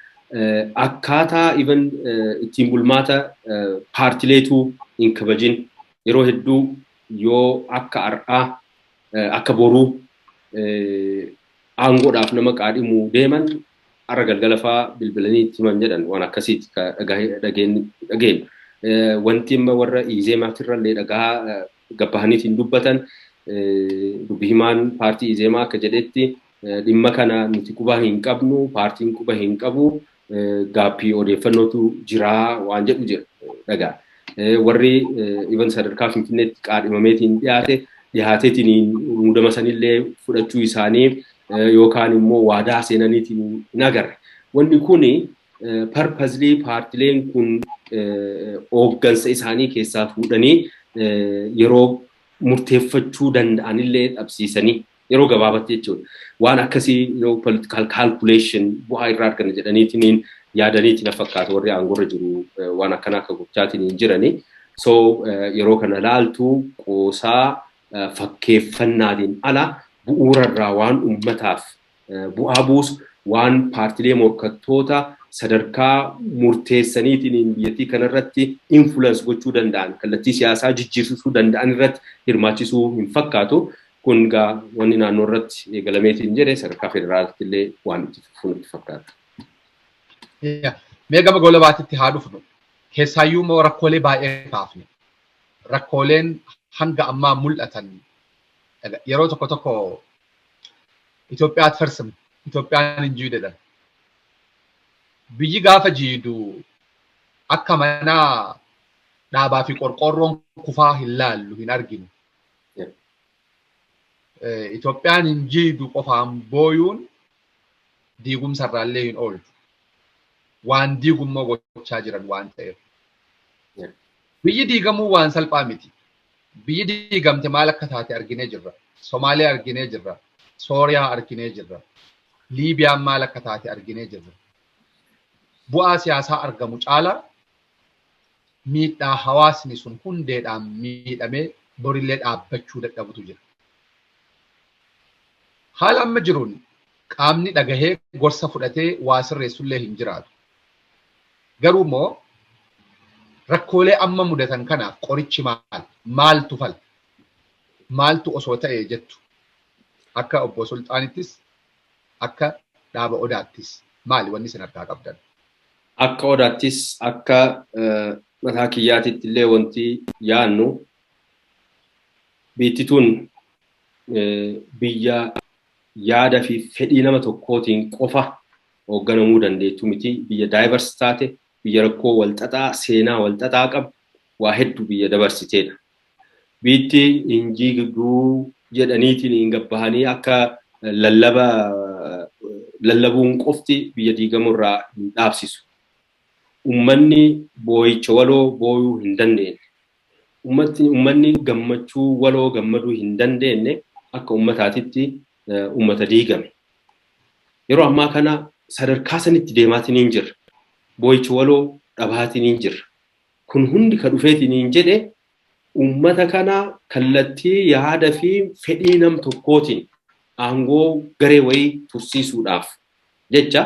E: akkaataa even ittiin bulmaata paartileetuu hin kabajin yeroo hedduu yoo akka har'aa akka boruu aangoodhaaf nama qaadhimuu deeman har'a galgala fa'aa bilbilanii itti himan jedhan, waan akkasiiti dhageenyu. Wanti amma warra Izeemaatirra illee dhagaa gabbahaniitiin dubbatan, dubbi himaan paartii Izeemaa akka jedhetti, dhimma kana nuti quba hin qabnu, paartiin quba hin qabu, gaappii odeeffannootu jiraa waan jedhu jira dhagaa. Warri even sadarkaa Finfinneetti qaadhimameetiin dhiyaate dhiyaateetiin muudama sanillee fudhachuu isaanii yookaan immoo waadaa seenaniitiin hin agarre. Wanni kuni purposely paartileen kun hooggansa isaanii keessaa fuudhanii yeroo murteeffachuu danda'anillee dhabsiisanii yeroo gabaabatti jechuudha. Waan akkasii yoo political calculation bu'aa irraa arganna jedhaniitiin yaadaniiti na fakkaata warri aangorra jiru waan akkana akka gochaatiin hin jirani. So yeroo kana laaltu qoosaa fakkeeffannaatiin ala bu'uurarraa waan ummataaf bu'aa buusu, waan paartilee morkattoota sadarkaa murteessaniitiin biyyattii kanarratti influence gochuu danda'an, kallattii siyaasaa jijjiirsisuu danda'an irratti hirmaachisuu hin fakkaatu. Kun gaa wanni naannoo irratti eegalameetiin jedhe sadarkaa federaalaatti illee waan itti fufu nutti fakkaata.
D: Mee gama golabaatitti haa dhufnu. Keessaayyuu immoo rakkoolee baay'ee kaafne. Rakkooleen hanga ammaa mul'atan yeroo tokko tokko Itoophiyaatti farsimu. Itoophiyaan hin jiidhu jedhan. Biyyi gaafa jiidu akka manaa dhaabaa fi qorqoorroon kufaa hin laallu, hin arginu. Itoophiyaan hin jiidu qofaan booyuun diigumsarraallee hin oolchu. Waan diigummoo gochaa jiran waan ta'eef. Biyyi diigamuu waan salphaa miti. Biyyi diigamte maal akka taate arginee jirra. Somaaliyaa arginee jirra. Sooriyaa arginee jirra. Liibiyaan maal akka taate arginee jirra. Bu'aa siyaasaa argamu caalaa miidhaa hawaasni sun hundeedhaan miidhamee borillee dhaabbachuu dadhabutu jira. Haala amma jiruun qaamni dhagahee gorsa fudhatee waa sirreessullee hin jiraatu. Garuu immoo rakkoolee amma mudatan kanaaf qorichi maal? Maaltu fala? Maaltu osoo ta'e jettu? Akka obbo Sulxaanittis, akka dhaaba Odaattis maali wanni isin harkaa qabdan?
E: Akka Odaattis, akka mataa kiyyaatitti illee wanti yaannu, biittituun biyya yaada fi fedhii nama tokkootiin qofa hoogganamuu dandeettu miti. Biyya diverse taate, biyya rakkoo walxaxaa, seenaa walxaxaa qabdu, waa hedduu biyya dabarsiteedha. Biitti hin jiigduu jedhaniitiin hin gabbahanii akka lallaba lallabuun qofti biyya diigamurraa hin dhaabsisu. Uummanni boo'icha waloo booyuu hin dandeenye. Uummanni gammachuu waloo gammaduu hin dandeenye akka uummataatitti uummata diigame. Yeroo ammaa kana sadarkaa sanitti deemaatiin hin jirra. Boo'icha waloo dhabaatiin hin jirra. Kun hundi ka dhufeetiin hin jedhe uummata kana kallattii yaada fi fedhii nam tokkootiin aangoo garee wayii tursiisuudhaaf jecha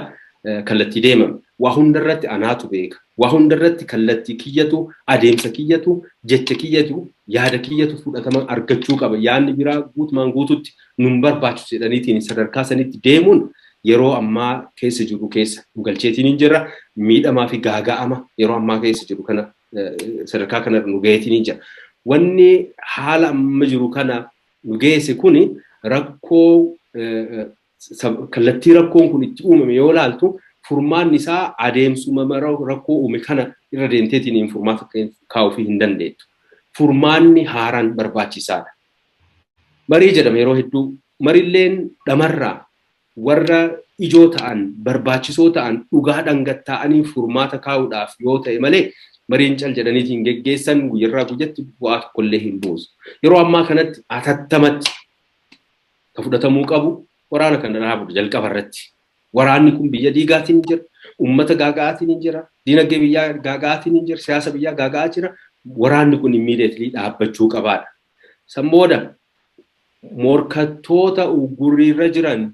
E: kallattii deemame. Waa hundarratti anaatu beeka. Waa hundarratti kallattii kiyyatu, adeemsa kiyyatu, jecha kiyyatu, yaada kiyyatu fudhatama argachuu qaba. Yaadni biraa guutumaan guututti nun barbaachisu jedhaniitiin sadarkaa sanitti deemuun yeroo ammaa keessa jiru keessa nu galcheetiin hin jirra. Miidhamaa fi gaaga'ama yeroo ammaa keessa jiru kana sadarkaa kana nu gaheetiin hin jira. Wanni haala amma jiru kana nu geesse kuni rakkoo kallattii rakkoon kun itti uumame yoo ilaaltu furmaanni isaa adeemsuma rakkoo uume kana irra deemteetiin furmaata kaa'uufii hin dandeettu. Furmaanni haaraan barbaachisaadha. Marii jedhama yeroo hedduu. Marilleen dhamarraa warra ijoo ta'an, barbaachisoo ta'an, dhugaa dhangatta'anii furmaata kaa'uudhaaf yoo ta'e malee mariin cal jedhaniitiin geggeessan guyyarraa guyyatti bu'aa tokkollee hin buusu. Yeroo ammaa kanatti atattamatti ka fudhatamuu qabu waraana kana dhaabu jalqaba irratti. Waraanni kun biyya diigaatiin jira, uummata gaaga'aatiin jira, diinagdee biyyaa gaaga'aatiin jira, siyaasa biyyaa gaaga'aa jira. Waraanni kun immediately dhaabbachuu qabaadha. San booda morkattoota uggurriirra jiran,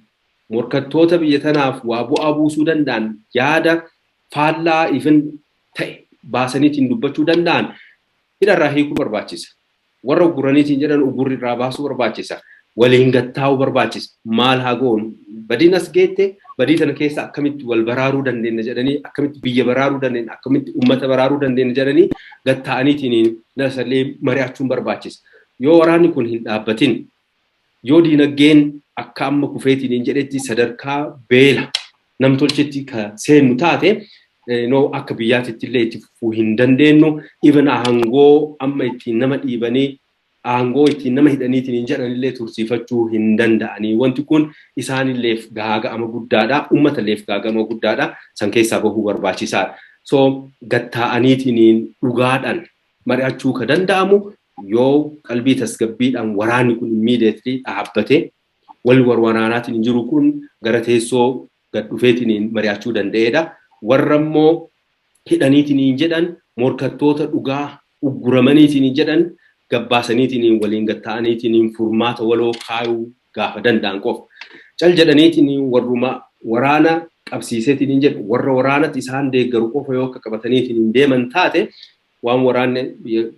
E: morkattoota biyya tanaaf waa bu'aa buusuu danda'an, yaada faallaa ifin ta'e baasaniitiin dubbachuu danda'an hidharraa hiikuu barbaachisa. Warra ugguraniitiin jedhan uggurri irraa baasuu barbaachisa. Waliin gattaa'uu barbaachisa. Maal haa goonu? Badiin as geette badii tana keessa akkamitti wal baraaruu dandeenya jedhanii, akkamitti biyya baraaruu dandeenya, akkamitti uummata baraaruu dandeenya jedhanii gattaa'aniitiin nasallee mari'achuun barbaachisa. Yoo waraanni kun hin dhaabbatin, yoo diinagdeen akka amma kufeetiin hin jedhetti sadarkaa beela namtolchetti ka seennu taate akka biyyaatitti illee itti fufuu hin dandeenyu. Even aangoo amma ittiin nama dhiibanii aangoo ittiin nama hidhaniitiin hin jedhanillee tursiifachuu hin danda'anii. Wanti kun isaanilleef gaaga'ama guddaadha. Uummatalleef gaaga'ama guddaadha. San keessaa bahuu barbaachisaadha. So gattaa'aniitiin dhugaadhaan mari'achuu ka danda'amu yoo qalbii tasgabbiidhaan waraanni kun immediately dhaabbate wal waraanaatiin jiru kun gara teessoo gad dhufeetiin mari'achuu danda'edha. Warra immoo hidhaniitiin jedhan morkattoota dhugaa ugguramaniitiin jedhan gabbaasaniitiin waliin gatta'aniitiin furmaata waloo kaayuu gaafa danda'an qofa. Cal jedhaniitiin warruma waraana qabsiiseetiin jedhu warra waraanatti isaan deeggaru qofa yoo akka qabataniitiin deeman taate waan waraanni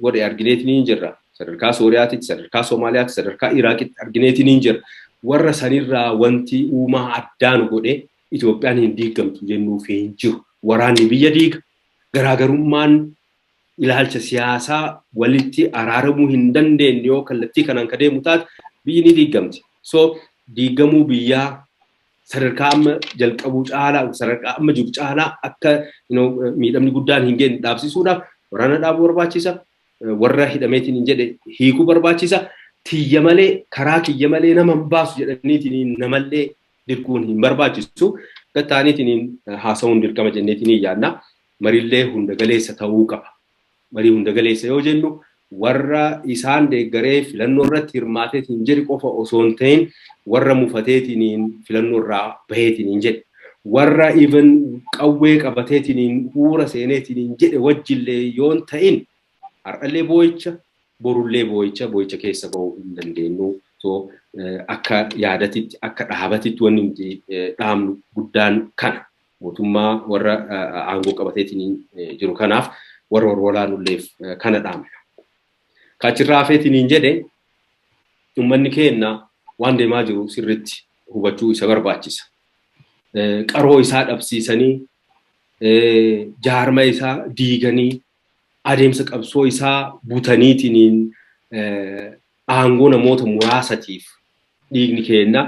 E: godhe argineetiin jirra. Sadarkaa Sooriyaatitti, sadarkaa Somaaliyaatti, sadarkaa Iraaqitti argineetiin jirra. Warra sanirraa wanti uumaa addaan godhe Itoophiyaan hin diigamtu jennuuf hin jiru. Waraanni biyya diiga. Garaagarummaan ilaalcha siyaasaa walitti araaramuu hin dandeenye yoo kallattii kanaan ka deemu taate biyyi ni diigamti. So diigamuu biyyaa sadarkaa amma jalqabuu caalaa, sadarkaa amma jiru caalaa akka miidhamni guddaan hin geenye dhaabsisuudhaaf waraana dhaabuu barbaachisa. Warra hidhameetiin hin jedhe hiikuu barbaachisa. Tiyya malee, karaa kiyya malee nama hin baasu jedhaniitiin namallee dirquun hin barbaachisu. Gattaaniitiin haasa'uun dirqama jenneetiin hin yaadna. Marillee hunda galeessa ta'uu qaba. Marii hunda galeessa yoo jennu warra isaan deeggaree filannoo irratti hirmaateetiin jedhe qofa osoo hin ta'in warra mufateetiin filannoo irraa baheetiin hin jedhe. Warra even qawwee qabateetiin huura seeneetiin jedhe wajjillee yoo hin ta'in har'allee boo'icha, borullee boo'icha keessa bahuu hin dandeenyu. So akka yaadatitti, akka dhaabatitti wanni nuti dhaamnu guddaan kana. Mootummaa warra aangoo qabateetiin jiru kanaaf warra waraanulleef kana dhaamna. Kaachirraa hafeetiin hin jedhe uummanni keenya waan deemaa jiru sirriitti hubachuu isa barbaachisa. Qaroo isaa dhabsiisanii, jaarma isaa diiganii, adeemsa qabsoo isaa butaniitiin aangoo namoota muraasatiif dhiigni keenya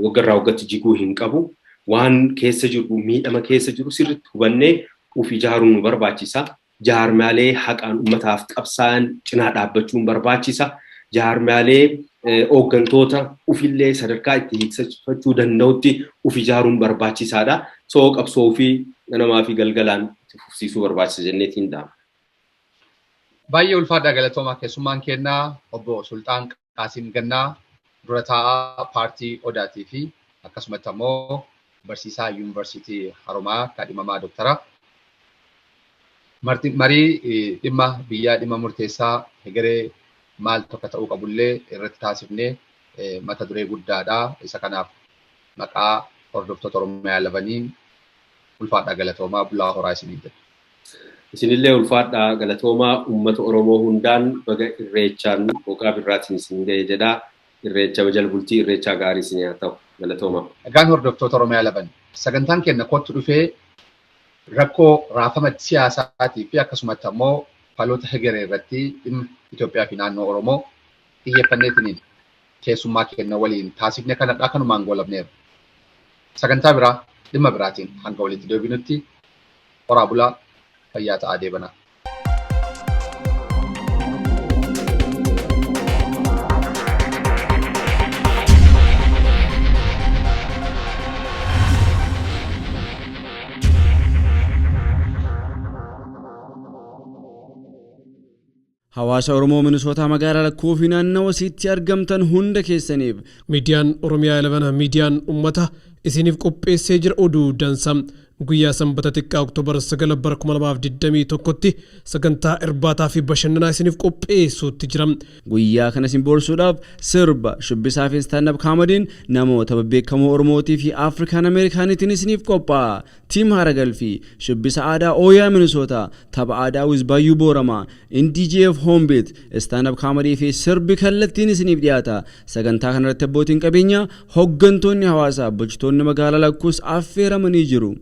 E: waggarraa waggatti jiguu hin qabu. Waan keessa jiru, miidhama keessa jiru sirriitti hubannee of ijaaruun nu barbaachisa. Jaarmaalee haqaan uummataaf qabsaa'an cinaa dhaabbachuun barbaachisa. Jaarmaalee hooggantoota ofillee sadarkaa itti hiiksifachuu danda'utti of ijaaruun barbaachisaadha. So qabsoo ofii Ganamaa fi galgalaan itti fufsiisuu barbaachisa jenneetiin dhaama.
D: Baay'ee ulfaadhaa galatoomaa keessummaan kennaa obbo Sultaan Qaasim Gannaa dura taa'aa paartii Odaatii fi akkasumatti ammoo barsiisaa yuunivarsiitii Haromayaa kaadhimamaa doktara. Marii dhimma biyyaa dhimma murteessaa hegeree maal tokko ta'uu qabullee irratti taasifnee mata duree guddaadha. Isa kanaaf maqaa hordoftoota Oromiyaa 11 ulfaadhaa galatoomaa bulaa horaa isiniin jedha.
E: Isinillee ulfaadhaa galatoomaa uummata Oromoo hundaan baga irreechaan boqaa birraatiin isin ga'e jedhaa. Irreecha jalbultii irreechaa gaarii isin haa ta'u galatoomaa.
D: Egaan hordoftoota Oromiyaa 11 sagantaan keenya kottu dhufee rakkoo raafama siyaasaatii fi akkasumatti ammoo faloota hegeree irratti dhimma Itoophiyaa fi naannoo Oromoo xiyyeeffanneetiniin keessummaa keenya waliin taasifne kanadhaa kanumaan goolabneera. Sagantaa biraa dhimma biraatiin hanga walitti deebinutti horaa bulaa fayyaa ta'aa deebanaa.
B: Hawaasa Oromoo Minisootaa magaalaa lakkuu fi naannawa isiitti argamtan hunda keessaniif
C: Miidiyaan Oromiyaa 11 miidiyaan uummata isiniif qopheessee jira oduu dansa. Guyyaa sanbata xiqqaa Oktoobar 9 bara 2021tti sagantaa irbaataa fi bashannanaa isiniif qopheessuutti jira.
B: Guyyaa kana isin boonsuudhaaf sirba, shubbisaa fi stand-up comedyn namoota babbeekamoo Oromootii fi Afrikaan Ameerikaaniitiin isiniif qophaa'a. Team Haragalfii, shubbisa aadaa Ooyaa Minisootaa, tapha aadaa Wizbaayyuu Booramaa, NDGF Hoombeet, stand-up comedy fi sirbi kallattiin isiniif dhiyaata. Sagantaa kanarratti abbootiin qabeenyaa, hooggantoonni hawaasaa, bulchitoonni magaalaa lakkuus affeeramanii jiru.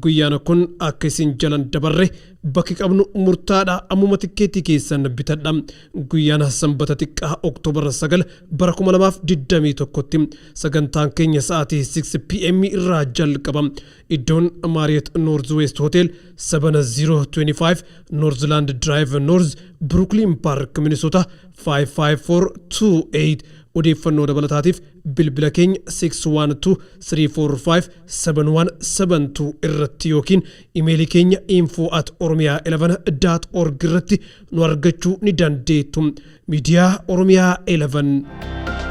C: Guyyaan kun akka isin jalan dabarre bakki qabnu murtaadha. Ammuma tikkeetii keessan bitadha. Guyyaan sanbata xiqqaa Oktoobar 9 bara 2021tti sagantaan keenya sa'aatii 6 pm irraa jalqaba. Iddoon Marriott Northwest Hotel, 7025 Northland Drive North, Brooklyn Park, Minnesota 55428. Odeeffannoo dabalataatiif bilbila keenya 612 345 7172 irratti yookiin imeelii keenya info@oromia11.org irratti nu argachuu ni dandeettu. Miidiyaa Oromiyaa 11.